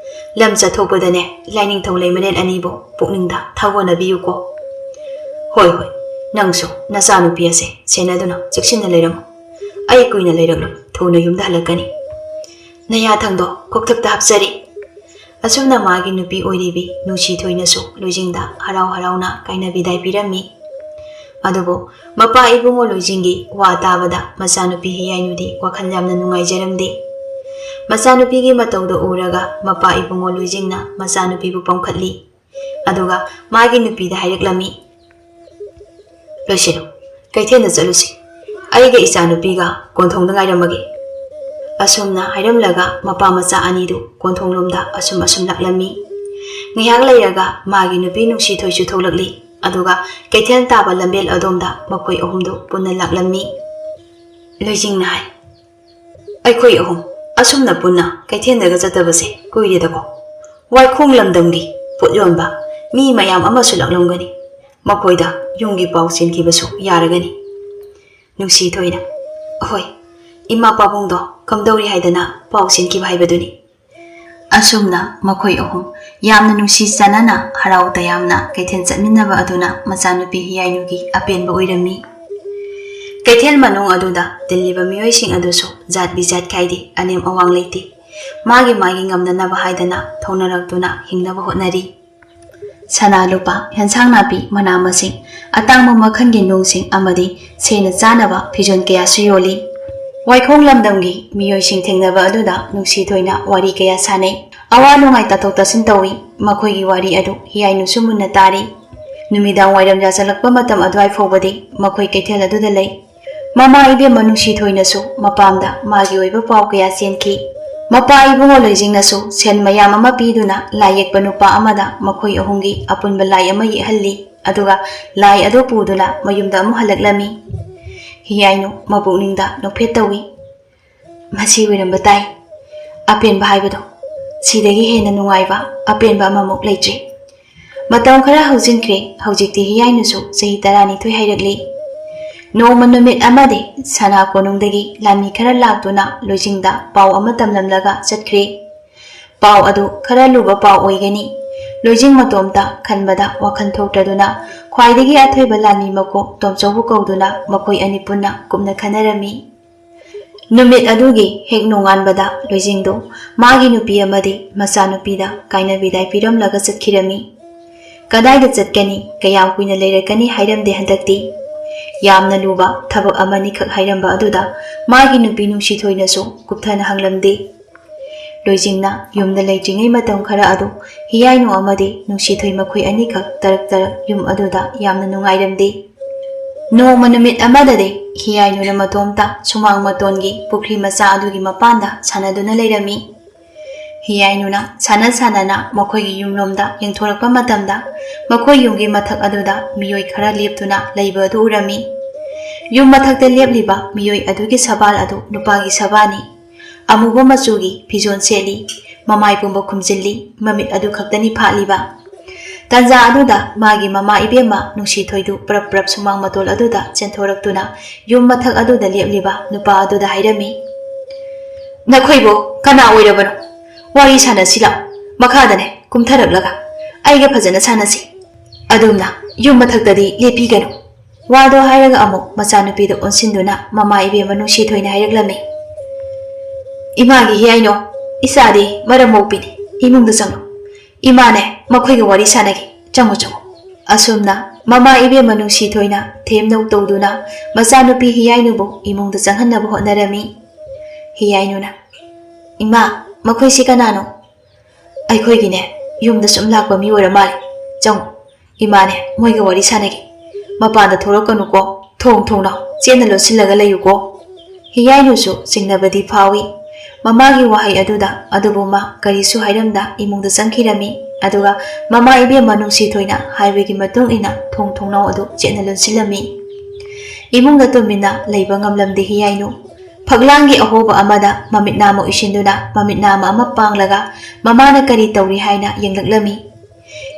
ꯂꯝ ꯆꯠꯊꯣꯛꯄꯗꯅꯦ, ꯂꯥꯏꯅꯤꯡꯊꯧ ꯂꯩꯃꯔꯦꯟ ꯑꯅꯤꯕꯨ ꯄꯨꯛꯅꯤꯡꯗ ꯊꯧꯒꯣꯟꯅꯕꯤꯌꯨꯀꯣ꯫ ꯍꯣꯏ ꯍꯣꯏ, ꯅꯪꯁꯨ ꯅꯆꯥꯅꯨꯄꯤ ꯑꯁꯦ ꯁꯦꯟꯅꯗꯨꯅ ꯆꯦꯛꯁꯤꯟꯅ ꯂꯩꯔꯝꯃꯨ꯫ ꯑꯩ ꯀꯨꯏꯅ ꯂꯩꯔꯛꯂꯣꯏ, ꯊꯨꯅ ꯌꯨꯝꯗ ꯍꯜꯂꯛꯀꯅꯤ꯫ ꯅꯌꯥꯊꯪꯗꯣ ꯀꯣꯛꯊꯛꯇ ꯍꯥꯞꯆꯔꯤ꯫ ꯑꯁꯨꯝꯅ ꯃꯥꯒꯤ ꯅꯨꯄꯤ ꯑꯣꯏꯔꯤꯕꯤ ꯅꯨꯡꯁꯤ ꯊꯣꯏꯅꯁꯨ ꯂꯣꯏꯖꯤꯡꯗ ꯍꯔꯥꯎ ꯍꯔꯥꯎꯅ ꯀꯥꯏꯅꯕꯤꯗꯥꯏ ꯄꯤꯔꯝꯃꯤ꯫ ꯑꯗꯨꯕꯨ ꯃꯄꯥ ꯏꯕꯨꯡꯉꯣ ꯂꯣꯏꯖꯤꯡꯒꯤ ꯋꯥ ꯇꯥꯕꯗ ꯃꯆꯥꯅꯨꯄꯤ ꯍꯤꯌꯥꯏꯅꯨꯗꯤ ꯋꯥꯈꯜ ꯌꯥꯝꯅ ꯅꯨꯡꯉꯥꯏꯖꯔꯝꯗꯦ꯫ ꯃꯆꯥꯅꯨꯄꯤꯒꯤ ꯃꯇꯧꯗꯣ ꯎꯔꯒ ꯃꯄꯥ ꯏꯕꯨꯡꯉꯣ ꯂꯣꯏꯖꯤꯡꯅ ꯃꯆꯥꯅꯨꯄꯤꯕꯨ ꯄꯝꯈꯠꯂꯤ꯫ ꯑꯗꯨꯒ ꯃꯥꯒꯤ ꯅꯨꯄꯤꯗ ꯍꯥꯏꯔꯛꯂꯝꯃꯤ, "ꯂꯣꯏꯁꯤꯜꯂꯨ, ꯀꯩꯊꯦꯜꯗ ꯆꯠꯂꯨꯁꯤ꯫ ꯑꯩꯒ ꯏꯆꯥꯅꯨꯄꯤꯒ ꯀꯣꯟꯊꯣꯡꯗ ꯉꯥꯏꯔꯝꯃꯒꯦ"꯫ ꯑꯁꯨꯝꯅ ꯍꯥꯏꯔꯝꯂꯒ ꯃꯄꯥ ꯃꯆꯥ ꯑꯅꯤꯗꯨ ꯀꯣꯟꯊꯣꯡꯂꯣꯝꯗ ꯑꯁꯨꯝ ꯑꯁꯨꯝ ꯂꯥꯛꯂꯝꯃꯤ꯫ ꯉꯥꯏꯍꯥꯛ ꯂꯩꯔꯒ ꯃꯥꯒꯤ ꯅꯨꯄꯤ ꯅꯨꯡꯁꯤ ꯊꯣꯏꯁꯨ ꯊꯣꯛꯂꯛꯂꯤ꯫ ꯑꯗꯨꯒ ꯀꯩꯊꯦꯜ ꯇꯥꯕ ꯂꯝꯕꯦꯜ ꯑꯗꯣꯝꯗ ꯃꯈꯣꯏ ꯑꯍꯨꯝꯗꯨ ꯄꯨꯟꯅ ꯂꯥꯛꯂꯝꯃꯤ꯫ ꯂꯣꯏꯖꯤꯡꯅ ꯍꯥꯏ, "ꯑꯩꯈꯣꯏ ꯑꯍꯨꯝ ꯑꯁꯨꯝꯅ ꯄꯨꯟꯅ ꯀꯩꯊꯦꯜꯗꯒ ꯆꯠꯇꯕꯁꯦ ꯀꯨꯏꯔꯦꯗꯀꯣ꯫ ꯋꯥꯏꯈꯣꯡ ꯂꯝꯗꯝꯒꯤ ꯄꯣꯠ ꯌꯣꯟꯕ ꯃꯤ ꯃꯌꯥꯝ ꯑꯃꯁꯨ ꯂꯥꯛꯂꯝꯒꯅꯤ꯫ ꯃꯈꯣꯏꯗ ꯌꯨꯝꯒꯤ ꯄꯥꯎ ꯆꯦꯟꯈꯤꯕꯁꯨ ꯌꯥꯔꯒꯅꯤ"꯫ ꯅꯨꯡꯁꯤ ꯊꯣꯏꯅ, "ꯑꯍꯣꯏ, ꯏꯃꯥ ꯄꯥꯕꯨꯡꯗꯣ ꯀꯝꯗꯧꯔꯤ ꯍꯥꯏꯗꯅ ꯄꯥꯎ ꯆꯦꯟꯈꯤꯕ ꯍꯥꯏꯕꯗꯨꯅꯤ"꯫ ꯑꯁꯨꯝꯅ ꯃꯈꯣꯏ ꯑꯍꯨꯝ ꯌꯥꯝꯅ ꯅꯨꯡꯁꯤ ꯆꯥꯟꯅꯅ ꯍꯔꯥꯎ ꯇꯌꯥꯝꯅ ꯀꯩꯊꯦꯜ ꯆꯠꯃꯤꯟꯅꯕ ꯑꯗꯨꯅ ꯃꯆꯥꯅꯨꯄꯤ ꯍꯤꯌꯥꯏꯅꯨꯒꯤ ꯑꯄꯦꯟꯕ ꯑꯣꯏꯔꯝꯃꯤ꯫ ꯀꯩꯊꯦꯜ ꯃꯅꯨꯡ ꯑꯗꯨꯗ ꯇꯤꯜꯂꯤꯕ ꯃꯤꯑꯣꯏꯁꯤꯡ ꯑꯗꯨꯁꯨ ꯖꯥꯠ ꯕꯤꯖꯥꯠ ꯈꯥꯏꯗꯦ, ꯑꯅꯦꯝ ꯑꯋꯥꯡ ꯂꯩꯇꯦ꯫ ꯃꯥꯒꯤ ꯃꯥꯒꯤ ꯉꯝꯅꯅꯕ ꯍꯥꯏꯗꯅ ꯊꯧꯅꯔꯛꯇꯨꯅ ꯍꯤꯡꯅꯕ ꯍꯣꯠꯅꯔꯤ꯫ ꯁꯅꯥ ꯂꯨꯄꯥ, ꯍꯦꯟꯁꯥꯡ ꯅꯥꯄꯤ, ꯃꯅꯥ ꯃꯁꯤꯡ, ꯑꯇꯥꯡꯕ ꯃꯈꯜꯒꯤ ꯅꯨꯡꯁꯤꯡ ꯑꯃꯗꯤ ꯁꯦꯡꯅ ꯆꯥꯅꯕ ꯐꯤꯖꯣꯜ ꯀꯌꯥꯁꯨ ꯌꯣꯜꯂꯤ꯫ ꯋꯥꯏꯈꯣꯡ ꯂꯝꯗꯝꯒꯤ ꯃꯤꯑꯣꯏꯁꯤꯡ ꯊꯦꯡꯅꯕ ꯑꯗꯨꯗ ꯅꯨꯡꯁꯤ ꯊꯣꯏꯅ ꯋꯥꯔꯤ ꯀꯌꯥ ꯁꯥꯟꯅꯩ꯫ ꯑꯋꯥ ꯅꯨꯡꯉꯥꯏ ꯇꯥꯊꯣꯛ ꯇꯥꯁꯤꯟ ꯇꯧꯏ꯫ ꯃꯈꯣꯏꯒꯤ ꯋꯥꯔꯤ ꯑꯗꯨ ꯍꯤꯌꯥꯏꯅꯨꯁꯨ ꯃꯨꯟꯅ ꯇꯥꯔꯤ꯫ ꯅꯨꯃꯤꯗꯥꯡ ꯋꯥꯏꯔꯝ ꯌꯥꯆꯜꯂꯛꯄ ꯃꯇꯝ ꯑꯗꯨꯋꯥꯏ ꯐꯥꯎꯕꯗꯤ ꯃꯈꯣꯏ ꯀꯩꯊꯦꯜ ꯑꯗꯨꯗ ꯂꯩ꯫ ꯃꯃꯥ ꯏꯕꯦꯝꯃ ꯅꯨꯡꯁꯤ ꯊꯣꯏꯅꯁꯨ ꯃꯄꯥꯝꯗ ꯃꯥꯒꯤ ꯑꯣꯏꯕ ꯄꯥꯎ ꯀꯌꯥ ꯆꯦꯟꯈꯤ꯫ ꯃꯄꯥ ꯏꯕꯨꯡꯉꯣ ꯂꯣꯏꯖꯤꯡꯅꯁꯨ ꯁꯦꯟ ꯃꯌꯥꯝ ꯑꯃ ꯄꯤꯗꯨꯅ ꯂꯥꯏ ꯌꯦꯛꯄ ꯅꯨꯄꯥ ꯑꯃꯗ ꯃꯈꯣꯏ ꯑꯍꯨꯝꯒꯤ ꯑꯄꯨꯟꯕ ꯂꯥꯏ ꯑꯃ ꯌꯦꯛꯍꯜꯂꯤ꯫ ꯑꯗꯨꯒ ꯂꯥꯏ ꯑꯗꯨ ꯄꯨꯗꯨꯅ ꯃꯌꯨꯝꯗ ꯑꯃꯨꯛ ꯍꯜꯂꯛꯂꯝꯃꯤ꯫ ꯍꯤꯌꯥꯏꯅꯨ ꯃꯄꯨꯛꯅꯤꯡꯗ ꯅꯣꯛꯐꯦꯠ ꯇꯧꯏ꯫ ꯃꯁꯤ ꯑꯣꯏꯔꯝꯕ ꯇꯥꯏ꯫ ꯑꯄꯦꯟꯕ ꯍꯥꯏꯕꯗꯣ, ꯁꯤꯗꯒꯤ ꯍꯦꯟꯅ ꯅꯨꯡꯉꯥꯏꯕ ꯑꯄꯦꯟꯕ ꯑꯃꯃꯨꯛ ꯂꯩꯇ꯭ꯔꯤ꯫ ꯃꯇꯝ ꯈꯔ ꯍꯧꯖꯤꯟꯈ꯭ꯔꯦ꯫ ꯍꯧꯖꯤꯛꯇꯤ ꯍꯤꯌꯥꯏꯅꯨꯁꯨ ꯆꯍꯤ ꯇꯔꯥꯅꯤꯊꯣꯏ ꯍꯥꯏꯔꯛꯂꯤ꯫ ꯅꯣꯡꯃ ꯅꯨꯃꯤꯠ ꯑꯃꯗꯤ ꯁꯅꯥ ꯀꯣꯅꯨꯡꯗꯒꯤ ꯂꯥꯟꯃꯤ ꯈꯔ ꯂꯥꯛꯇꯨꯅ ꯂꯣꯏꯖꯤꯡꯗ ꯄꯥꯎ ꯑꯃ ꯇꯝꯂꯝꯂꯒ ꯆꯠꯈ꯭ꯔꯦ꯫ ꯄꯥꯎ ꯑꯗꯨ ꯈꯔ ꯂꯨꯕ ꯄꯥꯎ ꯑꯣꯏꯒꯅꯤ꯫ ꯂꯣꯏꯖꯤꯡ ꯃꯇꯣꯝꯇ ꯈꯟꯕꯗ ꯋꯥꯈꯜ ꯊꯣꯛꯇ꯭ꯔꯗꯨꯅ ꯈ꯭ꯋꯥꯏꯗꯒꯤ ꯑꯊꯣꯏꯕ ꯂꯥꯟꯃꯤ ꯃꯀꯣꯛ ꯇꯣꯝꯆꯧꯕꯨ ꯀꯧꯗꯨꯅ ꯃꯈꯣꯏ ꯑꯅꯤ ꯄꯨꯟꯅ ꯀꯨꯞꯅ ꯈꯟꯅꯔꯝꯃꯤ꯫ ꯅꯨꯃꯤꯠ ꯑꯗꯨꯒꯤ ꯍꯦꯛ ꯅꯣꯡꯉꯥꯟꯕꯗ ꯂꯣꯏꯖꯤꯡꯗꯨ ꯃꯥꯒꯤ ꯅꯨꯄꯤ ꯑꯃꯗꯤ ꯃꯆꯥꯅꯨꯄꯤꯗ ꯀꯥꯏꯅ ꯕꯤꯗꯥꯏ ꯄꯤꯔꯝꯂꯒ ꯆꯠꯈꯤꯔꯝꯃꯤ꯫ ꯀꯗꯥꯏꯗ ꯆꯠꯀꯅꯤ, ꯀꯌꯥꯝ ꯀꯨꯏꯅ ꯂꯩꯔꯛꯀꯅꯤ ꯍꯥꯏꯔꯝꯗꯦ ꯍꯟꯗꯛꯇꯤ꯫ ꯌꯥꯝꯅ ꯂꯨꯕ ꯊꯕꯛ ꯑꯃꯅꯤꯈꯛ ꯍꯥꯏꯔꯝꯕ ꯑꯗꯨꯗ ꯃꯥꯒꯤ ꯅꯨꯄꯤ ꯅꯨꯡꯁꯤꯊꯣꯏꯅꯁꯨ ꯀꯨꯞꯊꯅ ꯍꯪꯂꯝꯗꯦ꯫ ꯂꯣꯏꯖꯤꯡꯅ ꯌꯨꯝꯗ ꯂꯩꯇ꯭ꯔꯤꯉꯩ ꯃꯇꯝ ꯈꯔ ꯑꯗꯨ ꯍꯤꯌꯥꯏꯅꯨ ꯑꯃꯗꯤ ꯅꯨꯡꯁꯤꯊꯣꯏ ꯃꯈꯣꯏ ꯑꯅꯤꯈꯛ ꯇꯔꯛ ꯇꯔꯛ ꯌꯨꯝ ꯑꯗꯨꯗ ꯌꯥꯝꯅ ꯅꯨꯡꯉꯥꯏꯔꯝꯗꯦ꯫ ꯅꯣꯡꯃ ꯅꯨꯃꯤꯠ ꯑꯃꯗꯗꯤ ꯍꯤꯌꯥꯏꯅꯨꯅ ꯃꯇꯣꯝꯇ ꯁꯨꯃꯥꯡ ꯃꯇꯣꯟꯒꯤ ꯄꯨꯈ꯭ꯔꯤ ꯃꯆꯥ ꯑꯗꯨꯒꯤ ꯃꯄꯥꯟꯗ ꯁꯥꯟꯅꯗꯨꯅ ꯂꯩꯔꯝꯃꯤ꯫ ꯍꯤꯌꯥꯏꯅꯨꯅ ꯁꯥꯟꯅ ꯁꯥꯟꯅꯅ ꯃꯈꯣꯏꯒꯤ ꯌꯨꯝꯂꯣꯝꯗ ꯌꯦꯡꯊꯣꯔꯛꯄ ꯃꯇꯝꯗ ꯃꯈꯣꯏ ꯌꯨꯝꯒꯤ ꯃꯊꯛ ꯑꯗꯨꯗ ꯃꯤꯑꯣꯏ ꯈꯔ ꯂꯦꯞꯇꯨꯅ ꯂꯩꯕ ꯑꯗꯨ ꯎꯔꯝꯃꯤ꯫ ꯌꯨꯝ ꯃꯊꯛꯇ ꯂꯦꯞꯂꯤꯕ ꯃꯤꯑꯣꯏ ꯑꯗꯨꯒꯤ ꯁꯕꯥꯜ ꯑꯗꯨ ꯅꯨꯄꯥꯒꯤ ꯁꯕꯥꯜꯅꯤ꯫ ꯑꯃꯨꯕ ꯃꯆꯨꯒꯤ ꯐꯤꯖꯣꯜ ꯁꯦꯠꯂꯤ꯫ ꯃꯃꯥꯏ ꯄꯨꯝꯕ ꯈꯨꯝꯖꯤꯜꯂꯤ꯫ ꯃꯃꯤꯠ ꯑꯗꯨ ꯈꯛꯇꯅꯤ ꯐꯥꯠꯂꯤꯕ꯫ ꯇꯟꯖꯥ ꯑꯗꯨꯗ ꯃꯥꯒꯤ ꯃꯃꯥ ꯏꯕꯦꯝꯃ ꯅꯨꯡꯁꯤꯊꯣꯏꯗꯨ ꯄ꯭ꯔꯞ ꯄ꯭ꯔꯞ ꯁꯨꯃꯥꯡ ꯃꯇꯣꯜ ꯑꯗꯨꯗ ꯆꯦꯟꯊꯣꯔꯛꯇꯨꯅ ꯌꯨꯝ ꯃꯊꯛ ꯑꯗꯨꯗ ꯂꯦꯞꯂꯤꯕ ꯅꯨꯄꯥ ꯑꯗꯨꯗ ꯍꯥꯏꯔꯝꯃꯤ, "ꯅꯈꯣꯏꯕꯨ ꯀꯅꯥ ꯑꯣꯏꯔꯕꯅꯣ? ꯋꯥꯔꯤ ꯁꯥꯟꯅꯁꯤ ꯂꯥꯛꯑꯣ꯫ ꯃꯈꯥꯗꯅꯦ ꯀꯨꯝꯊꯔꯛꯂꯒ ꯑꯩꯒ ꯐꯖꯅ ꯁꯥꯟꯅꯁꯤ꯫" ꯑꯗꯨꯝꯅ ꯌꯨꯝ ꯃꯊꯛꯇꯗꯤ ꯂꯦꯞꯄꯤꯒꯅꯨ꯫ ꯋꯥꯗꯣ ꯍꯥꯏꯔꯒ ꯑꯃꯨꯛ ꯃꯆꯥꯅꯨꯄꯤꯗ ꯑꯣꯟꯁꯤꯟꯗꯨꯅ ꯃꯃꯥ ꯏꯕꯦꯝꯃ ꯅꯨꯡꯁꯤꯊꯣꯏꯅ ꯍꯥꯏꯔꯛꯂꯝꯃꯤ, "ꯏꯃꯥꯒꯤ ꯍꯤꯌꯥꯏꯅꯣ, ꯏꯆꯥꯗꯤ ꯃꯔꯝ ꯃꯣꯛꯄꯤꯅꯤ꯫ ꯏꯃꯨꯡꯗ ꯆꯪꯉꯣ꯫ ꯏꯃꯥꯅꯦ ꯃꯈꯣꯏꯒ ꯋꯥꯔꯤ ꯁꯥꯟꯅꯒꯦ꯫ ꯆꯪꯉꯨ, ꯆꯪꯉꯨ꯫" ꯑꯁꯨꯝꯅ ꯃꯃꯥ ꯏꯕꯦꯝꯃ ꯅꯨꯡꯁꯤꯊꯣꯏꯅ ꯊꯦꯝꯅꯧ ꯇꯧꯗꯨꯅ ꯃꯆꯥꯅꯨꯄꯤ ꯍꯤꯌꯥꯏꯅꯨꯕꯨ ꯏꯃꯨꯡꯗ ꯆꯪꯍꯟꯅꯕ ꯍꯣꯠꯅꯔꯝꯃꯤ꯫ ꯍꯤꯌꯥꯏꯅꯨꯅ, "ꯏꯃꯥ, ꯃꯈꯣꯏꯁꯤ ꯀꯅꯥꯅꯣ?" "ꯑꯩꯈꯣꯏꯒꯤꯅꯦ, ꯌꯨꯝꯗ ꯁꯨꯝ ꯂꯥꯛꯄ ꯃꯤ ꯑꯣꯏꯔ ꯃꯥꯜꯂꯦ꯫ ꯆꯪꯉꯨ, ꯏꯃꯥꯅꯦ ꯃꯣꯏꯒ ꯋꯥꯔꯤ ꯁꯥꯟꯅꯒꯦ꯫ ꯃꯄꯥꯟꯗ ꯊꯣꯛꯂꯛꯀꯅꯨꯀꯣ, ꯊꯣꯡ ꯊꯣꯡꯅꯥꯎ ꯆꯦꯠꯅ ꯂꯣꯟꯁꯤꯜꯂꯒ ꯂꯩꯌꯨꯀꯣ꯫" ꯍꯤꯌꯥꯏꯅꯨꯁꯨ ꯆꯤꯡꯅꯕꯗꯤ ꯐꯥꯎꯏ꯫ ꯃꯃꯥꯒꯤ ꯋꯥꯍꯩ ꯑꯗꯨꯗ ꯑꯗꯨꯕꯨ ꯃꯥ ꯀꯔꯤꯁꯨ ꯍꯥꯏꯔꯝꯗ ꯏꯃꯨꯡꯗ ꯆꯪꯈꯤꯔꯝꯃꯤ꯫ ꯑꯗꯨꯒ ꯃꯃꯥ ꯏꯕꯦꯝꯃ ꯅꯨꯡꯁꯤꯊꯣꯏꯅ ꯍꯥꯏꯕꯒꯤ ꯃꯇꯨꯡ ꯏꯟꯅ ꯊꯣꯡ ꯊꯣꯡꯅꯥꯎ ꯑꯗꯨ ꯆꯦꯠꯅ ꯂꯣꯟꯁꯤꯜꯂꯝꯃꯤ꯫ ꯏꯃꯨꯡꯗ ꯇꯨꯃꯤꯟꯅ ꯂꯩꯕ ꯉꯝꯂꯝꯗꯦ ꯍꯤꯌꯥꯏꯅꯨ꯫ ꯐꯛꯂꯥꯡꯒꯤ ꯑꯍꯣꯕ ꯑꯃꯗ ꯃꯃꯤꯠ ꯅꯥꯝꯃ ꯎꯏꯁꯤꯟꯗꯨꯅ ꯃꯃꯤꯠ ꯅꯥꯝꯃ ꯑꯃ ꯄꯥꯡꯂꯒ ꯃꯃꯥꯅ ꯀꯔꯤ ꯇꯧꯔꯤ ꯍꯥꯏꯅ ꯌꯦꯡꯂꯛꯂꯝꯃꯤ꯫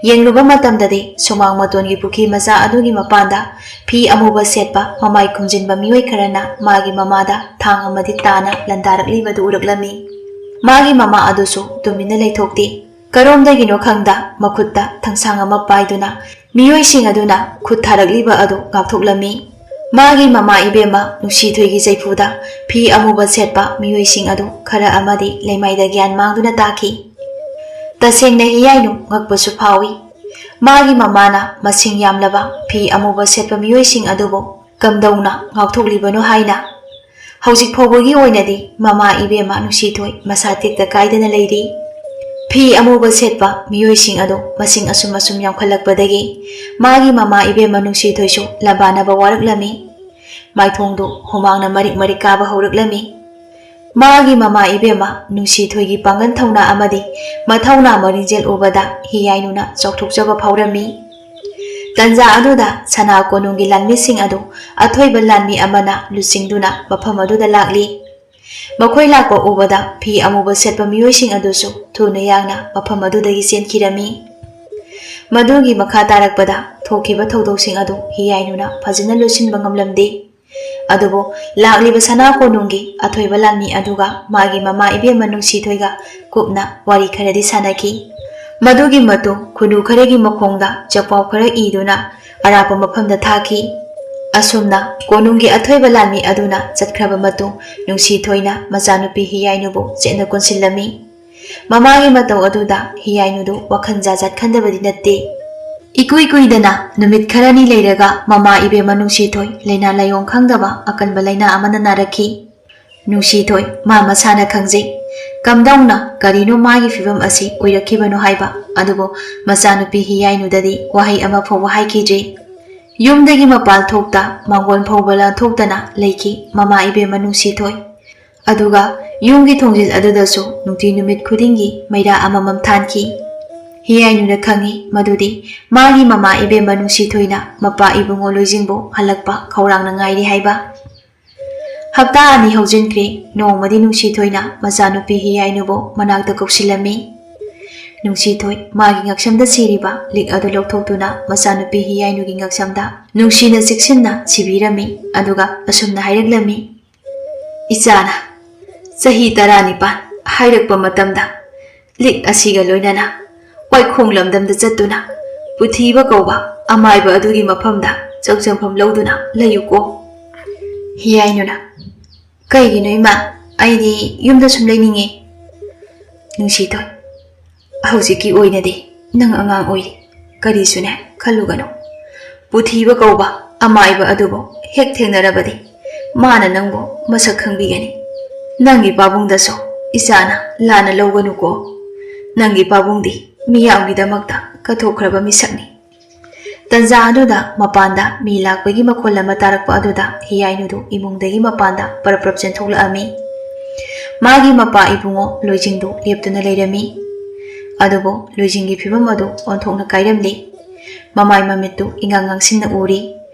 ꯌꯦꯡꯂꯨꯕ ꯃꯇꯝꯗꯗꯤ ꯁꯨꯃꯥꯡ ꯃꯇꯣꯟꯒꯤ ꯄꯨꯈ꯭ꯔꯤ ꯃꯆꯥ ꯑꯗꯨꯒꯤ ꯃꯄꯥꯟꯗ ꯐꯤ ꯑꯃꯨꯕ ꯁꯦꯠꯄ, ꯃꯃꯥꯏ ꯈꯨꯝꯖꯤꯟꯕ ꯃꯤꯑꯣꯏ ꯈꯔꯅ ꯃꯥꯒꯤ ꯃꯃꯥꯗ ꯊꯥꯡ ꯑꯃꯗꯤ ꯇꯥꯅ ꯂꯟꯗꯥꯔꯛꯂꯤꯕꯗꯨ ꯎꯔꯛꯂꯝꯃꯤ꯫ ꯃꯥꯒꯤ ꯃꯃꯥ ꯑꯗꯨꯁꯨ ꯇꯨꯃꯤꯟꯅ ꯂꯩꯊꯣꯛꯇꯦ꯫ ꯀꯔꯣꯝꯗꯒꯤꯅꯣ ꯈꯪꯗ ꯃꯈꯨꯠꯇ ꯊꯥꯡꯁꯥꯡ ꯑꯃ ꯄꯥꯏꯗꯨꯅ ꯃꯤꯑꯣꯏꯁꯤꯡ ꯑꯗꯨꯅ ꯈꯨꯠ ꯊꯥꯔꯛꯂꯤꯕ ꯑꯗꯨ ꯉꯥꯛꯊꯣꯛꯂꯝꯃꯤ꯫ ꯃꯥꯒꯤ ꯃꯃꯥ ꯏꯕꯦꯝꯃ ꯅꯨꯡꯁꯤꯊꯣꯏꯒꯤ ꯆꯩꯐꯨꯗ ꯐꯤ ꯑꯃꯨꯕ ꯁꯦꯠꯄ ꯃꯤꯑꯣꯏꯁꯤꯡ ꯑꯗꯨ ꯈꯔ ꯑꯃꯗꯤ ꯂꯩꯃꯥꯏꯗ ꯒ꯭ꯌꯥꯟ ꯃꯥꯡꯗꯨꯅ ꯇꯥꯈꯤ꯫ ꯇꯁꯦꯡꯅ ꯍꯤꯌꯥꯏꯅꯨ ꯉꯛꯄꯁꯨ ꯐꯥꯎꯏ꯫ ꯃꯥꯒꯤ ꯃꯃꯥꯅ ꯃꯁꯤꯡ ꯌꯥꯝꯂꯕ ꯐꯤ ꯑꯃꯨꯕ ꯁꯦꯠꯄ ꯃꯤꯑꯣꯏꯁꯤꯡ ꯑꯗꯨꯕꯨ ꯀꯝꯗꯧꯅ ꯉꯥꯛꯊꯣꯛꯂꯤꯕꯅꯣ ꯍꯥꯏꯅ꯫ ꯍꯧꯖꯤꯛ ꯐꯥꯎꯕꯒꯤ ꯑꯣꯏꯅꯗꯤ ꯃꯃꯥ ꯏꯕꯦꯝꯃ ꯅꯨꯡꯁꯤꯊꯣꯏ ꯃꯁꯥ ꯇꯦꯛꯇ ꯀꯥꯏꯗꯅ ꯂꯩꯔꯤ꯫ ꯐꯤ ꯑꯃꯨꯕ ꯁꯦꯠꯄ ꯃꯤꯑꯣꯏꯁꯤꯡ ꯑꯗꯨ ꯃꯁꯤꯡ ꯑꯁꯨꯝ ꯑꯁꯨꯝ ꯌꯥꯝꯈꯠꯂꯛꯄꯗꯒꯤ ꯃꯥꯒꯤ ꯃꯃꯥ ꯏꯕꯦꯝꯃ ꯅꯨꯡꯁꯤꯊꯣꯏꯁꯨ ꯂꯝꯕꯥꯅꯕ ꯋꯥꯔꯛꯂꯝꯃꯤ꯫ ꯃꯥꯏꯊꯣꯡꯗꯨ ꯍꯨꯃꯥꯡꯅ ꯃꯔꯤꯛ ꯃꯔꯤꯛ ꯀꯥꯕ ꯍꯧꯔꯛꯂꯝꯃꯤ꯫ ꯃꯥꯒꯤ ꯃꯃꯥ ꯏꯕꯦꯝꯃ ꯅꯨꯡꯁꯤꯊꯣꯏꯒꯤ ꯄꯥꯡꯒꯜ ꯊꯧꯅꯥ ꯑꯃꯗꯤ ꯃꯊꯧꯅꯥ ꯃꯔꯤꯡꯖꯦꯜ ꯎꯕꯗ ꯍꯤꯌꯥꯏꯅꯨꯅ ꯆꯥꯎꯊꯣꯛꯆꯕ ꯐꯥꯎꯔꯝꯃꯤ꯫ ꯇꯟꯖꯥ ꯑꯗꯨꯗ ꯁꯅꯥ ꯀꯣꯅꯨꯡꯒꯤ ꯂꯥꯟꯃꯤꯁꯤꯡ ꯑꯗꯨ ꯑꯊꯣꯏꯕ ꯂꯥꯟꯃꯤ ꯑꯃꯅ ꯂꯨꯆꯤꯡꯗꯨꯅ ꯃꯐꯝ ꯑꯗꯨꯗ ꯂꯥꯛꯂꯤ꯫ ꯃꯈꯣꯏ ꯂꯥꯛꯄ ꯎꯕꯗ ꯐꯤ ꯑꯃꯨꯕ ꯁꯦꯠꯄ ꯃꯤꯑꯣꯏꯁꯤꯡ ꯑꯗꯨꯁꯨ ꯊꯨꯅ ꯌꯥꯡꯅ ꯃꯐꯝ ꯑꯗꯨꯗꯒꯤ ꯆꯦꯟꯈꯤꯔꯝꯃꯤ꯫ ꯃꯗꯨꯒꯤ ꯃꯈꯥ ꯇꯥꯔꯛꯄꯗ ꯊꯣꯛꯈꯤꯕ ꯊꯧꯗꯣꯛꯁꯤꯡ ꯑꯗꯨ ꯍꯤꯌꯥꯏꯅꯨꯅ ꯐꯖꯅ ꯂꯣꯠꯁꯤꯟꯕ ꯉꯝꯂꯝꯗꯦ꯫ ꯑꯗꯨꯕꯨ ꯂꯥꯛꯂꯤꯕ ꯁꯅꯥ ꯀꯣꯅꯨꯡꯒꯤ ꯑꯊꯣꯏꯕ ꯂꯥꯟꯃꯤ ꯑꯗꯨꯒ ꯃꯥꯒꯤ ꯃꯃꯥ ꯏꯕꯦꯝꯃ ꯅꯨꯡꯁꯤꯊꯣꯏꯒ ꯀꯨꯞꯅ ꯋꯥꯔꯤ ꯈꯔꯗꯤ ꯁꯥꯟꯅꯈꯤ꯫ ꯃꯗꯨꯒꯤ ꯃꯇꯨꯡ ꯈꯨꯅꯨ ꯈꯔꯒꯤ ꯃꯈꯣꯡꯗ ꯆꯄꯥꯎ ꯈꯔ ꯏꯗꯨꯅ ꯑꯔꯥꯞꯄ ꯃꯐꯝꯗ ꯊꯥꯈꯤ꯫ ꯑꯁꯨꯝꯅ ꯀꯣꯅꯨꯡꯒꯤ ꯑꯊꯣꯏꯕ ꯂꯥꯟꯃꯤ ꯑꯗꯨꯅ ꯆꯠꯈ꯭ꯔꯕ ꯃꯇꯨꯡ ꯅꯨꯡꯁꯤꯊꯣꯏꯅ ꯃꯆꯥꯅꯨꯄꯤ ꯍꯤꯌꯥꯏꯅꯨꯕꯨ ꯆꯦꯠꯅ ꯀꯣꯟꯁꯤꯜꯂꯝꯃꯤ꯫ ꯃꯃꯥꯒꯤ ꯃꯇꯧ ꯑꯗꯨꯗ ꯍꯤꯌꯥꯏꯅꯨꯗꯨ ꯋꯥꯈꯜ ꯖꯥꯠ ꯖꯥꯠ ꯈꯟꯗꯕꯗꯤ ꯅꯠꯇꯦ꯫ ꯏꯀꯨꯏ ꯀꯨꯏꯗꯅ ꯅꯨꯃꯤꯠ ꯈꯔꯅꯤ ꯂꯩꯔꯒ ꯃꯃꯥ ꯏꯕꯦꯝꯃ ꯅꯨꯡꯁꯤꯊꯣꯏ ꯂꯥꯏꯅꯥ ꯂꯥꯏꯑꯣꯡ ꯈꯪꯗꯕ ꯑꯀꯟꯕ ꯂꯥꯏꯅꯥ ꯑꯃꯅ ꯅꯥꯔꯛꯈꯤ꯫ ꯅꯨꯡꯁꯤꯊꯣꯏ ꯃꯥ ꯃꯁꯥꯅ ꯈꯪꯖꯩ꯫ ꯀꯝꯗꯧꯅ ꯀꯔꯤꯅꯣ ꯃꯥꯒꯤ ꯐꯤꯕꯝ ꯑꯁꯤ ꯑꯣꯏꯔꯛꯈꯤꯕꯅꯣ ꯍꯥꯏꯕ ꯑꯗꯨꯕꯨ ꯃꯆꯥꯅꯨꯄꯤ ꯍꯤꯌꯥꯏꯅꯨꯗꯗꯤ ꯋꯥꯍꯩ ꯑꯃ ꯐꯥꯎꯕ ꯍꯥꯏꯈꯤꯗ꯭ꯔꯤ꯫ ꯌꯨꯝꯗꯒꯤ ꯃꯄꯥꯟ ꯊꯣꯛꯇ ꯃꯥꯡꯒꯣꯟ ꯐꯥꯎꯕ ꯂꯥꯟꯊꯣꯛꯇꯅ ꯂꯩꯈꯤ ꯃꯃꯥ ꯏꯕꯦꯝꯃ ꯅꯨꯡꯁꯤꯊꯣꯏ꯫ ꯑꯗꯨꯒ ꯌꯨꯝꯒꯤ ꯊꯣꯡꯖꯤꯜ ꯑꯗꯨꯗꯁꯨ ꯅꯨꯡꯇꯤ ꯅꯨꯃꯤꯠ ꯈꯨꯗꯤꯡꯒꯤ ꯃꯩꯔꯥ ꯑꯃꯃꯝ ꯊꯥꯟꯈꯤ꯫ ꯍꯤꯌꯥꯏꯅꯨꯅ ꯈꯪꯏ ꯃꯗꯨꯗꯤ ꯃꯥꯒꯤ ꯃꯃꯥ ꯏꯕꯦꯝꯃ ꯅꯨꯡꯁꯤꯊꯣꯏꯅ ꯃꯄꯥ ꯏꯕꯨꯡꯉꯣ ꯂꯣꯏꯖꯤꯡꯕꯨ ꯍꯜꯂꯛꯄ ꯈꯧꯔꯥꯡꯅ ꯉꯥꯏꯔꯤ ꯍꯥꯏꯕ꯫ ꯍꯞꯇꯥ ꯑꯅꯤ ꯍꯧꯖꯤꯟꯈ꯭ꯔꯦ꯫ ꯅꯣꯡꯃꯗꯤ ꯅꯨꯡꯁꯤꯊꯣꯏꯅ ꯃꯆꯥꯅꯨꯄꯤ ꯍꯤꯌꯥꯏꯅꯨꯕꯨ ꯃꯅꯥꯛꯇ ꯀꯧꯁꯤꯜꯂꯝꯃꯤ꯫ ꯅꯨꯡꯁꯤꯊꯣꯏ ꯃꯥꯒꯤ ꯉꯛꯁꯝꯗ ꯁꯤꯔꯤꯕ ꯂꯤꯛ ꯑꯗꯨ ꯂꯧꯊꯣꯛꯇꯨꯅ ꯃꯆꯥꯅꯨꯄꯤ ꯍꯤꯌꯥꯏꯅꯨꯒꯤ ꯉꯛꯁꯝꯗ ꯅꯨꯡꯁꯤꯅ ꯆꯦꯛꯁꯤꯟꯅ ꯁꯤꯕꯤꯔꯝꯃꯤ꯫ ꯑꯗꯨꯒ ꯑꯁꯨꯝꯅ ꯍꯥꯏꯔꯛꯂꯝꯃꯤ, "ꯏꯆꯥꯅ ꯆꯍꯤ ꯇꯔꯥꯅꯤꯄꯥꯟ ꯍꯥꯏꯔꯛꯄ ꯃꯇꯝꯗ ꯂꯤꯛ ꯑꯁꯤꯒ ꯂꯣꯏꯅꯅ ꯋꯥꯏꯈꯣꯡ ꯂꯝꯗꯝꯗ ꯆꯠꯇꯨꯅ ꯄꯨꯊꯤꯕ ꯀꯧꯕ ꯑꯃꯥꯏꯕ ꯑꯗꯨꯒꯤ ꯃꯐꯝꯗ ꯆꯪꯖꯐꯝ ꯂꯧꯗꯨꯅ ꯂꯩꯌꯨꯀꯣ꯫ ꯍꯤꯌꯥꯏꯅꯨꯅ, "ꯀꯩꯒꯤꯅꯣ ꯏꯃꯥ? ꯑꯩꯗꯤ ꯌꯨꯝꯗ ꯁꯨꯝ ꯂꯩꯅꯤꯡꯉꯦ꯫" "ꯅꯨꯡꯁꯤꯊꯣꯏ, ꯍꯧꯖꯤꯛꯀꯤ ꯑꯣꯏꯅꯗꯤ ꯅꯪ ꯑꯉꯥꯡ ꯑꯣꯏꯔꯤ, ꯀꯔꯤꯁꯨꯅꯦ ꯈꯜꯂꯨꯒꯅꯨ꯫ ꯄꯨꯊꯤꯕ ꯀꯧꯕ ꯑꯃꯥꯏꯕ ꯑꯗꯨꯕꯨ ꯍꯦꯛ ꯊꯦꯡꯅꯔꯕꯗꯤ ꯃꯥꯅ ꯅꯪꯕꯨ ꯃꯁꯛ ꯈꯪꯕꯤꯒꯅꯤ꯫ ꯅꯪꯒꯤ ꯄꯥꯕꯨꯡꯗꯁꯨ ꯏꯆꯥꯅ ꯂꯥꯟꯅ ꯂꯧꯒꯅꯨꯀꯣ꯫ ꯅꯪꯒꯤ ꯄꯥꯕꯨꯡꯗꯤ ꯃꯤꯌꯥꯝꯒꯤꯗꯃꯛꯇ ꯀꯠꯊꯣꯛꯈ꯭ꯔꯕ ꯃꯤꯁꯛꯅꯤ꯫" ꯇꯟꯖꯥ ꯑꯗꯨꯗ ꯃꯄꯥꯟꯗ ꯃꯤ ꯂꯥꯛꯄꯒꯤ ꯃꯈꯣꯜ ꯑꯃ ꯇꯥꯔꯛꯄ ꯑꯗꯨꯗ ꯍꯤꯌꯥꯏꯅꯨꯗꯨ ꯏꯃꯨꯡꯗꯒꯤ ꯃꯄꯥꯟꯗ ꯄꯔꯞ ꯄꯔꯞ ꯆꯦꯟꯊꯣꯛꯂꯛꯑꯝꯃꯤ꯫ ꯃꯥꯒꯤ ꯃꯄꯥ ꯏꯕꯨꯡꯉꯣ ꯂꯣꯏꯖꯤꯡꯗꯨ ꯂꯦꯞꯇꯨꯅ ꯂꯩꯔꯝꯃꯤ꯫ ꯑꯗꯨꯕꯨ ꯂꯣꯏꯖꯤꯡꯒꯤ ꯐꯤꯕꯝ ꯑꯗꯨ ꯑꯣꯟꯊꯣꯛꯅ ꯀꯥꯏꯔꯝꯂꯤ꯫ ꯃꯃꯥꯏ ꯃꯃꯤꯠꯇꯨ ꯏꯉꯥꯡ ꯉꯥꯡꯁꯤꯟꯅ ꯎꯔꯤ꯫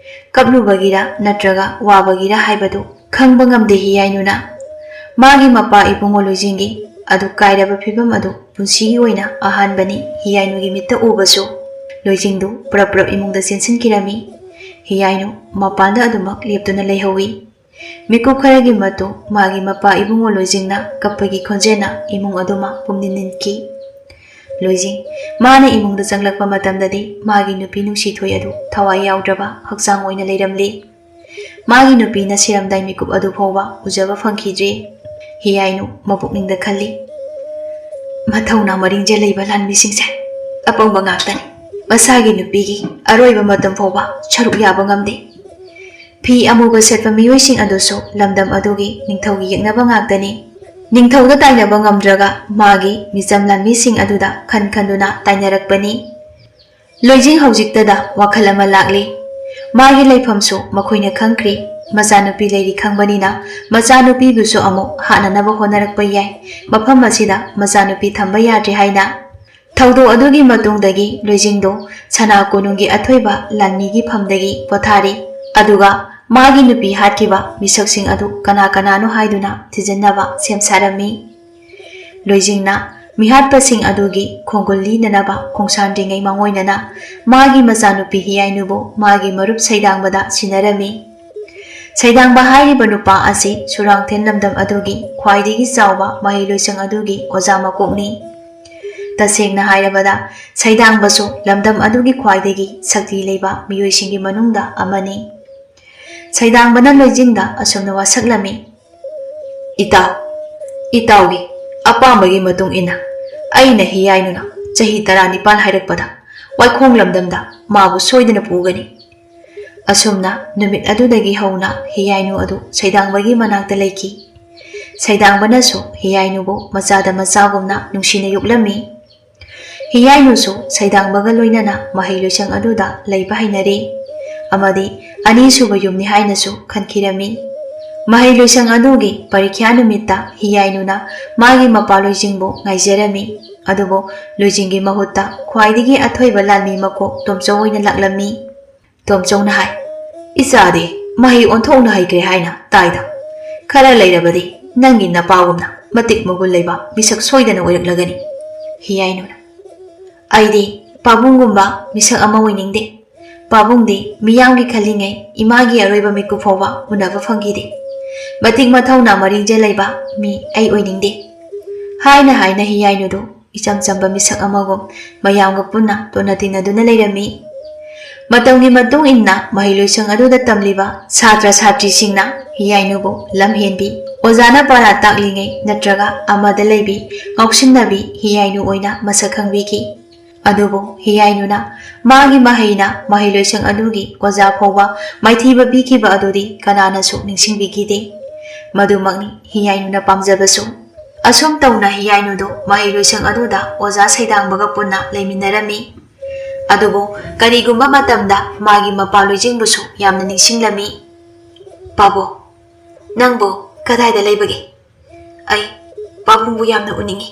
ꯀꯞꯂꯨꯕꯒꯤꯔ ꯅꯠꯇ꯭ꯔꯒ ꯋꯥꯕꯒꯤꯔ ꯍꯥꯏꯕꯗꯨ ꯈꯪꯕ ꯉꯝꯗꯦ ꯍꯤꯌꯥꯏꯅꯨꯅ꯫ ꯃꯥꯒꯤ ꯃꯄꯥ ꯏꯕꯨꯡꯉꯣ ꯂꯣꯏꯖꯤꯡꯒꯤ ꯑꯗꯨ ꯀꯥꯏꯔꯕ ꯐꯤꯕꯝ ꯑꯗꯨ ꯄꯨꯟꯁꯤꯒꯤ ꯑꯣꯏꯅ ꯑꯍꯥꯟꯕꯅꯤ ꯍꯤꯌꯥꯏꯅꯨꯒꯤ ꯃꯤꯠꯇ ꯎꯕꯁꯨ꯫ ꯂꯣꯏꯖꯤꯡꯗꯨ ꯄ꯭ꯔꯞ ꯄ꯭ꯔꯞ ꯏꯃꯨꯡꯗ ꯆꯦꯟꯁꯤꯟꯈꯤꯔꯝꯃꯤ꯫ ꯍꯤꯌꯥꯏꯅꯨ ꯃꯄꯥꯟꯗ ꯑꯗꯨꯃꯛ ꯂꯦꯞꯇꯨꯅ ꯂꯩꯍꯧꯏ꯫ ꯃꯤꯀꯨꯞ ꯈꯔꯒꯤ ꯃꯇꯨꯡ ꯃꯥꯒꯤ ꯃꯄꯥ ꯏꯕꯨꯡꯉꯣ ꯂꯣꯏꯖꯤꯡꯅ ꯀꯞꯄꯒꯤ ꯈꯣꯟꯖꯦꯜꯅ ꯏꯃꯨꯡ ꯑꯗꯨꯃ ꯄꯨꯝꯅꯤꯟ ꯅꯤꯟꯈꯤ꯫ ꯂꯣꯏꯖꯤꯡ, ꯃꯥꯅ ꯏꯃꯨꯡꯗ ꯆꯪꯂꯛꯄ ꯃꯇꯝꯗꯗꯤ ꯃꯥꯒꯤ ꯅꯨꯄꯤ ꯅꯨꯡꯁꯤꯊꯣꯏ ꯑꯗꯨ ꯊꯋꯥꯏ ꯌꯥꯎꯗ꯭ꯔꯕ ꯍꯛꯆꯥꯡ ꯑꯣꯏꯅ ꯂꯩꯔꯝꯂꯤ꯫ ꯃꯥꯒꯤ ꯅꯨꯄꯤꯅ ꯁꯤꯔꯝꯗꯥꯏ ꯃꯤꯀꯨꯞ ꯑꯗꯨ ꯐꯥꯎꯕ ꯎꯖꯕ ꯐꯪꯈꯤꯗ꯭ꯔꯤ꯫ ꯍꯤꯌꯥꯏꯅꯨ ꯃꯕꯨꯛꯅꯤꯡꯗ ꯈꯜꯂꯤ, "ꯃꯊꯧꯅꯥ ꯃꯔꯤꯡꯖꯦꯜ ꯂꯩꯕ ꯂꯥꯟꯃꯤꯁꯤꯡꯁꯦ ꯑꯄꯪꯕ ꯉꯥꯛꯇꯅꯤ꯫ ꯃꯁꯥꯒꯤ ꯅꯨꯄꯤꯒꯤ ꯑꯔꯣꯏꯕ ꯃꯇꯝ ꯐꯥꯎꯕ ꯁꯔꯨꯛ ꯌꯥꯕ ꯉꯝꯗꯦ꯫ ꯐꯤ ꯑꯃꯨꯕ ꯁꯦꯠꯄ ꯃꯤꯑꯣꯏꯁꯤꯡ ꯑꯗꯨꯁꯨ ꯂꯝꯗꯝ ꯑꯗꯨꯒꯤ ꯅꯤꯡꯊꯧꯒꯤ ꯌꯦꯛꯅꯕ ꯉꯥꯛꯇꯅꯤ꯫ ꯅꯤꯡꯊꯧꯗ ꯇꯥꯏꯅꯕ ꯉꯝꯗ꯭ꯔꯒ ꯃꯥꯒꯤ ꯃꯤꯆꯝ ꯂꯥꯟꯃꯤꯁꯤꯡ ꯑꯗꯨꯗ ꯈꯟ ꯈꯟꯗꯨꯅ ꯇꯥꯏꯅꯔꯛꯄꯅꯤ꯫" ꯂꯣꯏꯖꯤꯡ ꯍꯧꯖꯤꯛꯇꯗ ꯋꯥꯈꯜ ꯑꯃ ꯂꯥꯛꯂꯤ꯫ ꯃꯥꯒꯤ ꯂꯩꯐꯝꯁꯨ ꯃꯈꯣꯏꯅ ꯈꯪꯈ꯭ꯔꯤ꯫ ꯃꯆꯥꯅꯨꯄꯤ ꯂꯩꯔꯤ ꯈꯪꯕꯅꯤꯅ ꯃꯆꯥꯅꯨꯄꯤꯕꯨꯁꯨ ꯑꯃꯨꯛ ꯍꯥꯠꯅꯅꯕ ꯍꯣꯠꯅꯔꯛꯄ ꯌꯥꯏ꯫ ꯃꯐꯝ ꯑꯁꯤꯗ ꯃꯆꯥꯅꯨꯄꯤ ꯊꯝꯕ ꯌꯥꯗ꯭ꯔꯦ ꯍꯥꯏꯅ꯫ ꯊꯧꯗꯣꯛ ꯑꯗꯨꯒꯤ ꯃꯇꯨꯡꯗꯒꯤ ꯂꯣꯏꯖꯤꯡꯗꯣ ꯁꯅꯥ ꯀꯣꯅꯨꯡꯒꯤ ꯑꯊꯣꯏꯕ ꯂꯥꯟꯃꯤꯒꯤ ꯐꯝꯗꯒꯤ ꯄꯣꯊꯥꯔꯤ꯫ ꯑꯗꯨꯒ ꯃꯥꯒꯤ ꯅꯨꯄꯤ ꯍꯥꯠꯈꯤꯕ ꯃꯤꯁꯛꯁꯤꯡ ꯑꯗꯨ ꯀꯅꯥ ꯀꯅꯥꯅꯣ ꯍꯥꯏꯗꯨꯅ ꯊꯤꯖꯤꯟꯅꯕ ꯁꯦꯝ ꯁꯥꯔꯝꯃꯤ꯫ ꯂꯣꯏꯖꯤꯡꯅ ꯃꯤꯍꯥꯠꯄꯁꯤꯡ ꯑꯗꯨꯒꯤ ꯈꯣꯡꯒꯨꯜ ꯂꯤꯅꯅꯕ ꯈꯣꯡꯁꯥꯟꯗ꯭ꯔꯤꯉꯩ ꯃꯥꯡꯑꯣꯏꯅꯅ ꯃꯥꯒꯤ ꯃꯆꯥꯅꯨꯄꯤ ꯍꯤꯌꯥꯏꯅꯨꯕꯨ ꯃꯥꯒꯤ ꯃꯔꯨꯞ ꯁꯩꯗꯥꯡꯕꯗ ꯁꯤꯟꯅꯔꯝꯃꯤ꯫ ꯁꯩꯗꯥꯡꯕ ꯍꯥꯏꯔꯤꯕ ꯅꯨꯄꯥ ꯑꯁꯤ ꯁꯨꯔꯥꯡꯊꯦꯟ ꯂꯝꯗꯝ ꯑꯗꯨꯒꯤ ꯈ꯭ꯋꯥꯏꯗꯒꯤ ꯆꯥꯎꯕ ꯃꯍꯩꯂꯣꯏꯁꯪ ꯑꯗꯨꯒꯤ ꯑꯣꯖꯥ ꯃꯀꯣꯛꯅꯤ꯫ ꯇꯁꯦꯡꯅ ꯍꯥꯏꯔꯕꯗ, ꯁꯩꯗꯥꯡꯕꯁꯨ ꯂꯝꯗꯝ ꯑꯗꯨꯒꯤ ꯈ꯭ꯋꯥꯏꯗꯒꯤ ꯁꯛꯇꯤ ꯂꯩꯕ ꯃꯤꯑꯣꯏꯁꯤꯡꯒꯤ ꯃꯅꯨꯡꯗ ꯑꯃꯅꯤ꯫ ꯁꯩꯗꯥꯡꯕꯅ ꯂꯣꯏꯖꯤꯡꯗ ꯑꯁꯨꯝꯅ ꯋꯥꯁꯛꯂꯝꯃꯤ, "ꯏꯇꯥꯎ, ꯏꯇꯥꯎꯒꯤ ꯑꯄꯥꯝꯕꯒꯤ ꯃꯇꯨꯡ ꯏꯟꯅ ꯑꯩꯅ ꯍꯤꯌꯥꯏꯅꯨꯅ ꯆꯍꯤ ꯇꯔꯥꯅꯤꯄꯥꯜ ꯍꯥꯏꯔꯛꯄꯗ ꯋꯥꯏꯈꯣꯡ ꯂꯝꯗꯝꯗ ꯃꯥꯕꯨ ꯁꯣꯏꯗꯅ ꯄꯨꯒꯅꯤ꯫" ꯑꯁꯨꯝꯅ ꯅꯨꯃꯤꯠ ꯑꯗꯨꯗꯒꯤ ꯍꯧꯅ ꯍꯤꯌꯥꯏꯅꯨ ꯑꯗꯨ ꯁꯩꯗꯥꯡꯕꯒꯤ ꯃꯅꯥꯛꯇ ꯂꯩꯈꯤ꯫ ꯁꯩꯗꯥꯡꯕꯅꯁꯨ ꯍꯤꯌꯥꯏꯅꯨꯕꯨ ꯃꯆꯥꯗ ꯃꯆꯥꯒꯨꯝꯅ ꯅꯨꯡꯁꯤꯅ ꯌꯣꯛꯂꯝꯃꯤ꯫ ꯍꯤꯌꯥꯏꯅꯨꯁꯨ ꯁꯩꯗꯥꯡꯕꯒ ꯂꯣꯏꯅꯅ ꯃꯍꯩꯂꯣꯏꯁꯪ ꯑꯗꯨꯗ ꯂꯩꯕ ꯍꯩꯅꯔꯦ ꯑꯃꯗꯤ ꯑꯅꯤꯁꯨꯕ ꯌꯨꯝꯅꯤ ꯍꯥꯏꯅꯁꯨ ꯈꯟꯈꯤꯔꯝꯃꯤ꯫ ꯃꯍꯩꯂꯣꯏꯁꯪ ꯑꯗꯨꯒꯤ ꯄꯔꯤꯈ꯭ꯌꯥ ꯅꯨꯃꯤꯠꯇ ꯍꯤꯌꯥꯏꯅꯨꯅ ꯃꯥꯒꯤ ꯃꯄꯥ ꯂꯣꯏꯖꯤꯡꯕꯨ ꯉꯥꯏꯖꯔꯝꯃꯤ꯫ ꯑꯗꯨꯕꯨ ꯂꯣꯏꯖꯤꯡꯒꯤ ꯃꯍꯨꯠꯇ ꯈ꯭ꯋꯥꯏꯗꯒꯤ ꯑꯊꯣꯏꯕ ꯂꯥꯟꯃꯤ ꯃꯀꯣꯛ ꯇꯣꯝꯆꯧ ꯑꯣꯏꯅ ꯂꯥꯛꯂꯝꯃꯤ꯫ ꯇꯣꯝꯆꯧꯅ ꯍꯥꯏ, "ꯏꯆꯥꯗꯤ ꯃꯍꯩ ꯑꯣꯟꯊꯣꯛꯅ ꯍꯩꯈ꯭ꯔꯦ ꯍꯥꯏꯅ ꯇꯥꯏꯗ꯫ ꯈꯔ ꯂꯩꯔꯕꯗꯤ ꯅꯪꯒꯤ ꯅꯄꯥꯒꯨꯝꯅ ꯃꯇꯤꯛ ꯃꯒꯨꯟ ꯂꯩꯕ ꯃꯤꯁꯛ ꯁꯣꯏꯗꯅ ꯑꯣꯏꯔꯛꯂꯒꯅꯤ꯫" ꯍꯤꯌꯥꯏꯅꯨꯅ, "ꯑꯩꯗꯤ ꯄꯥꯕꯨꯡꯒꯨꯝꯕ ꯃꯤꯁꯛ ꯑꯃ ꯑꯣꯏꯅꯤꯡꯗꯦ꯫ ꯄꯥꯕꯨꯡꯗꯤ ꯃꯤꯌꯥꯝꯒꯤ ꯈꯜꯂꯤꯉꯩ ꯏꯃꯥꯒꯤ ꯑꯔꯣꯏꯕ ꯃꯤꯀꯨꯞ ꯐꯥꯎꯕ ꯎꯅꯕ ꯐꯪꯈꯤꯗꯦ꯫ ꯃꯇꯤꯛ ꯃꯊꯧꯅꯥ ꯃꯔꯤꯡꯖꯦꯜ ꯂꯩꯕ ꯃꯤ ꯑꯩ ꯑꯣꯏꯅꯤꯡꯗꯦ꯫" ꯍꯥꯏꯅ ꯍꯥꯏꯅ ꯍꯤꯌꯥꯏꯅꯨꯗꯨ ꯏꯆꯝ ꯆꯝꯕ ꯃꯤꯁꯛ ꯑꯃꯒꯨꯝ ꯃꯌꯥꯝꯒ ꯄꯨꯟꯅ ꯇꯣꯟꯅ ꯇꯤꯟꯅꯗꯨꯅ ꯂꯩꯔꯝꯃꯤ꯫ ꯃꯇꯝꯒꯤ ꯃꯇꯨꯡ ꯏꯟꯅ ꯃꯍꯩꯂꯣꯏꯁꯪ ꯑꯗꯨꯗ ꯇꯝꯂꯤꯕ ꯁꯥꯇ꯭ꯔ ꯁꯥꯇ꯭ꯔꯤꯁꯤꯡꯅ ꯍꯤꯌꯥꯏꯅꯨꯕꯨ ꯂꯝ ꯍꯦꯟꯕꯤ, ꯑꯣꯖꯥꯅ ꯄꯔꯥ ꯇꯥꯛꯂꯤꯉꯩ ꯅꯠꯇ꯭ꯔꯒ ꯑꯃꯗ ꯂꯩꯕꯤ, ꯉꯥꯎꯁꯤꯟꯅꯕꯤ ꯍꯤꯌꯥꯏꯅꯨ ꯑꯣꯏꯅ ꯃꯁꯛ ꯈꯪꯕꯤꯈꯤ꯫ ꯑꯗꯨꯕꯨ ꯍꯤꯌꯥꯏꯅꯨꯅ ꯃꯥꯒꯤ ꯃꯍꯩꯅ ꯃꯍꯩꯂꯣꯏꯁꯪ ꯑꯗꯨꯒꯤ ꯑꯣꯖꯥ ꯐꯥꯎꯕ ꯃꯥꯏꯊꯤꯕ ꯄꯤꯈꯤꯕ ꯑꯗꯨꯗꯤ ꯀꯅꯥꯅꯁꯨ ꯅꯤꯡꯁꯤꯡꯕꯤꯈꯤꯗꯦ꯫ ꯃꯗꯨꯃꯛꯅꯤ ꯍꯤꯌꯥꯏꯅꯨꯅ ꯄꯥꯝꯖꯕꯁꯨ꯫ ꯑꯁꯨꯝ ꯇꯧꯅ ꯍꯤꯌꯥꯏꯅꯨꯗꯨ ꯃꯍꯩꯂꯣꯏꯁꯪ ꯑꯗꯨꯗ ꯑꯣꯖꯥ ꯁꯩꯗꯥꯡꯕꯒ ꯄꯨꯟꯅ ꯂꯩꯃꯤꯟꯅꯔꯝꯃꯤ꯫ ꯑꯗꯨꯕꯨ ꯀꯔꯤꯒꯨꯝꯕ ꯃꯇꯝꯗ ꯃꯥꯒꯤ ꯃꯄꯥ ꯂꯣꯏꯖꯤꯡꯕꯨꯁꯨ ꯌꯥꯝꯅ ꯅꯤꯡꯁꯤꯡꯂꯝꯃꯤ꯫ "ꯄꯥꯕꯨꯡ, ꯅꯪꯕꯨ ꯀꯗꯥꯏꯗ ꯂꯩꯕꯒꯦ? ꯑꯩ ꯄꯥꯕꯨꯡꯕꯨ ꯌꯥꯝꯅ ꯎꯅꯤꯡꯏ꯫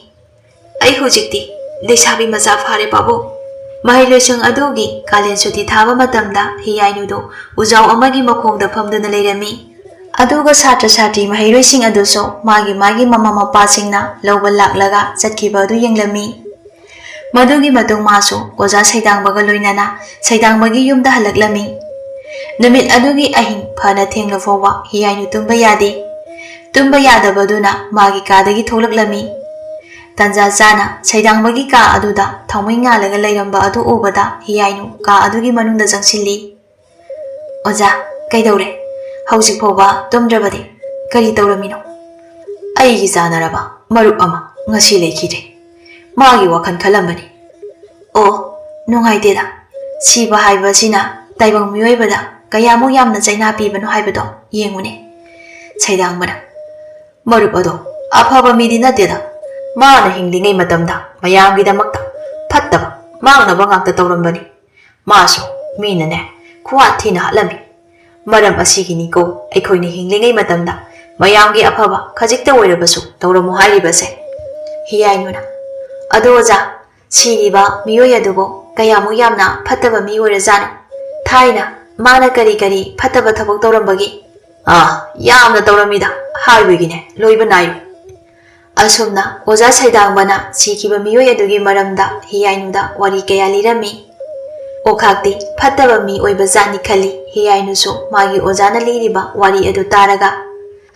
ꯑꯩ ꯍꯧꯖꯤꯛꯇꯤ ꯂꯩꯁꯥꯕꯤ ꯃꯆꯥ ꯐꯥꯔꯦ ꯄꯥꯕꯨꯡ꯫" ꯃꯍꯩꯂꯣꯏꯁꯪ ꯑꯗꯨꯒꯤ ꯀꯥꯂꯦꯟ ꯁꯨꯇꯤ ꯊꯥꯕ ꯃꯇꯝꯗ ꯍꯤꯌꯥꯏꯅꯨꯗꯨ ꯎꯖꯥꯎ ꯑꯃꯒꯤ ꯃꯈꯣꯡꯗ ꯐꯝꯗꯨꯅ ꯂꯩꯔꯝꯃꯤ꯫ ꯑꯗꯨꯒ ꯁꯥꯇ꯭ꯔ ꯁꯥꯇ꯭ꯔꯤ ꯃꯍꯩꯔꯣꯏꯁꯤꯡ ꯑꯗꯨꯁꯨ ꯃꯥꯒꯤ ꯃꯥꯒꯤ ꯃꯃꯥ ꯃꯄꯥꯁꯤꯡꯅ ꯂꯧꯕ ꯂꯥꯛꯂꯒ ꯆꯠꯈꯤꯕ ꯑꯗꯨ ꯌꯦꯡꯂꯝꯃꯤ꯫ ꯃꯗꯨꯒꯤ ꯃꯇꯨꯡ ꯃꯥꯁꯨ ꯑꯣꯖꯥ ꯁꯩꯗꯥꯡꯕꯒ ꯂꯣꯏꯅꯅ ꯁꯩꯗꯥꯡꯕꯒꯤ ꯌꯨꯝꯗ ꯍꯜꯂꯛꯂꯝꯃꯤ꯫ ꯅꯨꯃꯤꯠ ꯑꯗꯨꯒꯤ ꯑꯍꯤꯡ ꯐꯅ ꯊꯦꯡꯂ ꯐꯥꯎꯕ ꯍꯤꯌꯥꯏꯅꯨ ꯇꯨꯝꯕ ꯌꯥꯗꯦ꯫ ꯇꯨꯝꯕ ꯌꯥꯗꯕꯗꯨꯅ ꯃꯥꯒꯤ ꯀꯥꯗꯒꯤ ꯊꯣꯛꯂꯛꯂꯝꯃꯤ꯫ ꯇꯟꯖꯥ ꯆꯥꯅ ꯁꯩꯗꯥꯡꯕꯒꯤ ꯀꯥ ꯑꯗꯨꯗ ꯊꯥꯎꯃꯩ ꯉꯥꯜꯂꯒ ꯂꯩꯔꯝꯕ ꯑꯗꯨ ꯎꯕꯗ ꯍꯤꯌꯥꯏꯅꯨ ꯀꯥ ꯑꯗꯨꯒꯤ ꯃꯅꯨꯡꯗ ꯆꯪꯁꯤꯜꯂꯤ꯫ "ꯑꯣꯖꯥ, ꯀꯩꯗꯧꯔꯦ? ꯍꯧꯖꯤꯛ ꯐꯥꯎꯕ ꯇꯨꯝꯗ꯭ꯔꯕꯗꯤ ꯀꯔꯤ ꯇꯧꯔꯝꯃꯤꯅꯣ?" "ꯑꯩꯒꯤ ꯆꯥꯟꯅꯔꯕ ꯃꯔꯨꯞ ꯑꯃ ꯉꯁꯤ ꯂꯩꯈꯤꯗ꯭ꯔꯦ꯫ ꯃꯥꯒꯤ ꯋꯥꯈꯜ ꯈꯜꯂꯝꯕꯅꯤ꯫" "ꯑꯣ, ꯅꯨꯡꯉꯥꯏꯇꯦꯗ꯫ ꯁꯤꯕ ꯍꯥꯏꯕꯁꯤꯅ ꯇꯥꯏꯕꯪ ꯃꯤꯑꯣꯏꯕꯗ ꯀꯌꯥꯃꯨꯛ ꯌꯥꯝꯅ ꯆꯩꯅꯥ ꯄꯤꯕꯅꯣ ꯍꯥꯏꯕꯗꯣ ꯌꯦꯡꯉꯨꯅꯦ꯫" ꯁꯩꯗꯥꯡꯕꯅ, "ꯃꯔꯨꯞ ꯑꯗꯣ ꯑꯐꯕ ꯃꯤꯗꯤ ꯅꯠꯇꯦꯗ꯫ ꯃꯥꯅ ꯍꯤꯡꯂꯤꯉꯩ ꯃꯇꯝꯗ ꯃꯌꯥꯝꯒꯤꯗꯃꯛꯇ ꯐꯠꯇꯕ, ꯃꯥꯡꯅꯕ ꯉꯥꯛꯇ ꯇꯧꯔꯝꯕꯅꯤ꯫ ꯃꯥꯁꯨ ꯃꯤꯅꯅꯦ, ꯈꯨꯍꯥꯠ ꯊꯤꯅ ꯍꯥꯠꯂꯝꯃꯤ꯫ ꯃꯔꯝ ꯑꯁꯤꯒꯤꯅꯤꯀꯣ ꯑꯩꯈꯣꯏꯅ ꯍꯤꯡꯂꯤꯉꯩ ꯃꯇꯝꯗ ꯃꯌꯥꯝꯒꯤ ꯑꯐꯕ ꯈꯖꯤꯛꯇ ꯑꯣꯏꯔꯕꯁꯨ ꯇꯧꯔꯝꯃꯨ ꯍꯥꯏꯔꯤꯕꯁꯦ꯫" ꯍꯤꯌꯥꯏꯅꯨꯅ, "ꯑꯗꯣ ꯑꯣꯖꯥ, ꯁꯤꯔꯤꯕ ꯃꯤꯑꯣꯏ ꯑꯗꯨꯕꯨ ꯀꯌꯥꯃꯨꯛ ꯌꯥꯝꯅ ꯐꯠꯇꯕ ꯃꯤ ꯑꯣꯏꯔꯖꯥꯠꯅꯣ? ꯊꯥꯏꯅ ꯃꯥꯅ ꯀꯔꯤ ꯀꯔꯤ ꯐꯠꯇꯕ ꯊꯕꯛ ꯇꯧꯔꯝꯕꯒꯦ?" "ꯑꯥ, ꯌꯥꯝꯅ ꯇꯧꯔꯝꯃꯤꯗ, ꯍꯥꯏꯕꯒꯤꯅꯦ ꯂꯣꯏꯕ ꯅꯥꯏꯔꯣꯏ꯫" ꯑꯁꯨꯝꯅ ꯑꯣꯖꯥ ꯁꯩꯗꯥꯡꯕꯅ ꯁꯤꯈꯤꯕ ꯃꯤꯑꯣꯏ ꯑꯗꯨꯒꯤ ꯃꯔꯝꯗ ꯍꯤꯌꯥꯏꯅꯨꯗ ꯋꯥꯔꯤ ꯀꯌꯥ ꯂꯤꯔꯝꯃꯤ꯫ ꯑꯣꯈꯥꯛꯇꯤ ꯐꯠꯇꯕ ꯃꯤ ꯑꯣꯏꯕ ꯖꯥꯠꯅꯤ ꯈꯜꯂꯤ ꯍꯤꯌꯥꯏꯅꯨꯁꯨ ꯃꯥꯒꯤ ꯑꯣꯖꯥꯅ ꯂꯤꯔꯤꯕ ꯋꯥꯔꯤ ꯑꯗꯨ ꯇꯥꯔꯒ꯫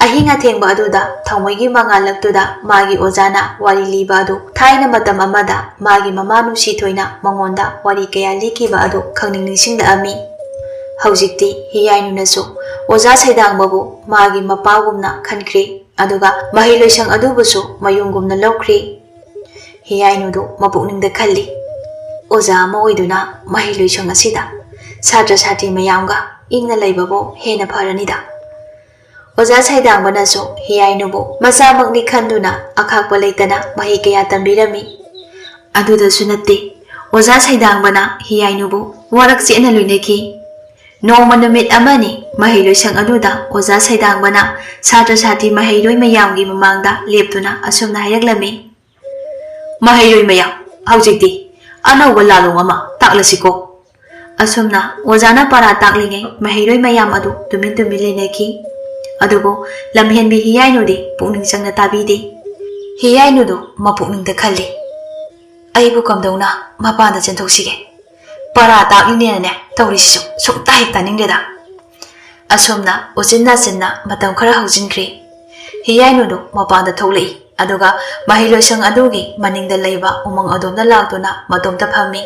ꯑꯍꯤꯡ ꯑꯊꯦꯡꯕ ꯑꯗꯨꯗ ꯊꯥꯎꯃꯩꯒꯤ ꯃꯉꯥꯜꯂꯛꯇꯨꯗ ꯃꯥꯒꯤ ꯑꯣꯖꯥꯅ ꯋꯥꯔꯤ ꯂꯤꯕ ꯑꯗꯨ, ꯊꯥꯏꯅ ꯃꯇꯝ ꯑꯃꯗ ꯃꯥꯒꯤ ꯃꯃꯥ ꯅꯨꯡꯁꯤꯊꯣꯏꯅ ꯃꯉꯣꯟꯗ ꯋꯥꯔꯤ ꯀꯌꯥ ꯂꯤꯈꯤꯕ ꯑꯗꯨ ꯈꯪꯅꯤꯡ ꯅꯤꯡꯁꯤꯡꯂꯛꯑꯝꯃꯤ꯫ ꯍꯧꯖꯤꯛꯇꯤ ꯍꯤꯌꯥꯏꯅꯨꯅꯁꯨ ꯑꯣꯖꯥ ꯁꯩꯗꯥꯡꯕꯕꯨ ꯃꯥꯒꯤ ꯃꯄꯥꯒꯨꯝꯅ ꯈꯟꯈ꯭ꯔꯦ꯫ ꯑꯗꯨꯒ ꯃꯍꯩ ꯂꯣꯏꯁꯪ ꯑꯗꯨꯕꯨꯁꯨ ꯃꯌꯨꯝꯒꯨꯝꯅ ꯂꯧꯈ꯭ꯔꯦ꯫ ꯍꯤꯌꯥꯏꯅꯨꯗꯨ ꯃꯄꯨꯛꯅꯤꯡꯗ ꯈꯜꯂꯤ, "ꯑꯣꯖꯥ ꯑꯃ ꯑꯣꯏꯗꯨꯅ ꯃꯍꯩ ꯂꯣꯏꯁꯪ ꯑꯁꯤꯗ ꯁꯥꯇ꯭ꯔ ꯁꯥꯇ꯭ꯔꯤ ꯃꯌꯥꯝꯒ ꯏꯪꯅ ꯂꯩꯕꯕꯨ ꯍꯦꯟꯅ ꯐꯔꯅꯤꯗ꯫" ꯑꯣꯖꯥ ꯁꯩꯗꯥꯡꯕꯅꯁꯨ ꯍꯤꯌꯥꯏꯅꯨꯕꯨ ꯃꯆꯥꯃꯛꯅꯤ ꯈꯟꯗꯨꯅ ꯑꯈꯥꯛꯄ ꯂꯩꯇꯅ ꯃꯍꯩ ꯀꯌꯥ ꯇꯝꯕꯤꯔꯝꯃꯤ꯫ ꯑꯗꯨꯗꯁꯨ ꯅꯠꯇꯦ, ꯑꯣꯖꯥ ꯁꯩꯗꯥꯡꯕꯅ ꯍꯤꯌꯥꯏꯅꯨꯕꯨ ꯋꯥꯔꯛ ꯆꯦꯠꯅ ꯂꯣꯏꯅꯈꯤ꯫ ꯅꯣꯡꯃ ꯅꯨꯃꯤꯠ ꯑꯃꯅꯤ ꯃꯍꯩ ꯂꯣꯏꯁꯪ ꯑꯗꯨꯗ ꯑꯣꯖꯥ ꯁꯩꯗꯥꯡꯕꯅ ꯁꯥꯇ꯭ꯔ ꯁꯥꯇ꯭ꯔꯤ ꯃꯍꯩꯔꯣꯏ ꯃꯌꯥꯝꯒꯤ ꯃꯃꯥꯡꯗ ꯂꯦꯞꯇꯨꯅ ꯑꯁꯨꯝꯅ ꯍꯥꯏꯔꯛꯂꯝꯃꯤ, "ꯃꯍꯩꯔꯣꯏ ꯃꯌꯥꯝ, ꯍꯧꯖꯤꯛꯇꯤ ꯑꯅꯧꯕ ꯂꯥꯂꯣꯡ ꯑꯃ ꯇꯥꯛꯂꯁꯤꯀꯣ꯫" ꯑꯁꯨꯝꯅ ꯑꯣꯖꯥꯅ ꯄꯔꯥ ꯇꯥꯛꯂꯤꯉꯩ ꯃꯍꯩꯔꯣꯏ ꯃꯌꯥꯝ ꯑꯗꯨ ꯇꯨꯃꯤꯟ ꯇꯨꯃꯤꯟ ꯂꯩꯅꯈꯤ꯫ ꯑꯗꯨꯕꯨ ꯂꯝꯍꯦꯟꯕꯤ ꯍꯤꯌꯥꯏꯅꯨꯗꯤ ꯄꯨꯛꯅꯤꯡ ꯆꯪꯅ ꯇꯥꯕꯤꯗꯦ꯫ ꯍꯤꯌꯥꯏꯅꯨꯗꯨ ꯃꯄꯨꯛꯅꯤꯡꯗ ꯈꯜꯂꯤ, "ꯑꯩꯕꯨ ꯀꯝꯗꯧꯅ ꯃꯄꯥꯟꯗ ꯆꯦꯟꯊꯣꯛꯁꯤꯒꯦ? ꯄꯔꯥ ꯇꯥꯛꯂꯤꯅꯦꯅꯅꯦ ꯇꯧꯔꯤꯁꯤꯁꯨ ꯁꯨꯡꯇ ꯍꯦꯛ ꯇꯥꯅꯤꯡꯗꯦꯗ꯫ ꯑꯁꯨꯝꯅ ꯎꯆꯤꯟ ꯅꯥꯆꯤꯟꯅ ꯃꯇꯝ ꯈꯔ ꯍꯧꯖꯤꯟꯈ꯭ꯔꯤ꯫ ꯍꯤꯌꯥꯏꯅꯨꯗꯨ ꯃꯄꯥꯟꯗ ꯊꯣꯛꯂꯛꯏ꯫ ꯑꯗꯨꯒ ꯃꯍꯩ ꯂꯣꯏꯁꯪ ꯑꯗꯨꯒꯤ ꯃꯅꯤꯡꯗ ꯂꯩꯕ ꯎꯃꯪ ꯑꯗꯣꯝꯗ ꯂꯥꯛꯇꯨꯅ ꯃꯇꯣꯝꯇ ꯐꯝꯃꯤ꯫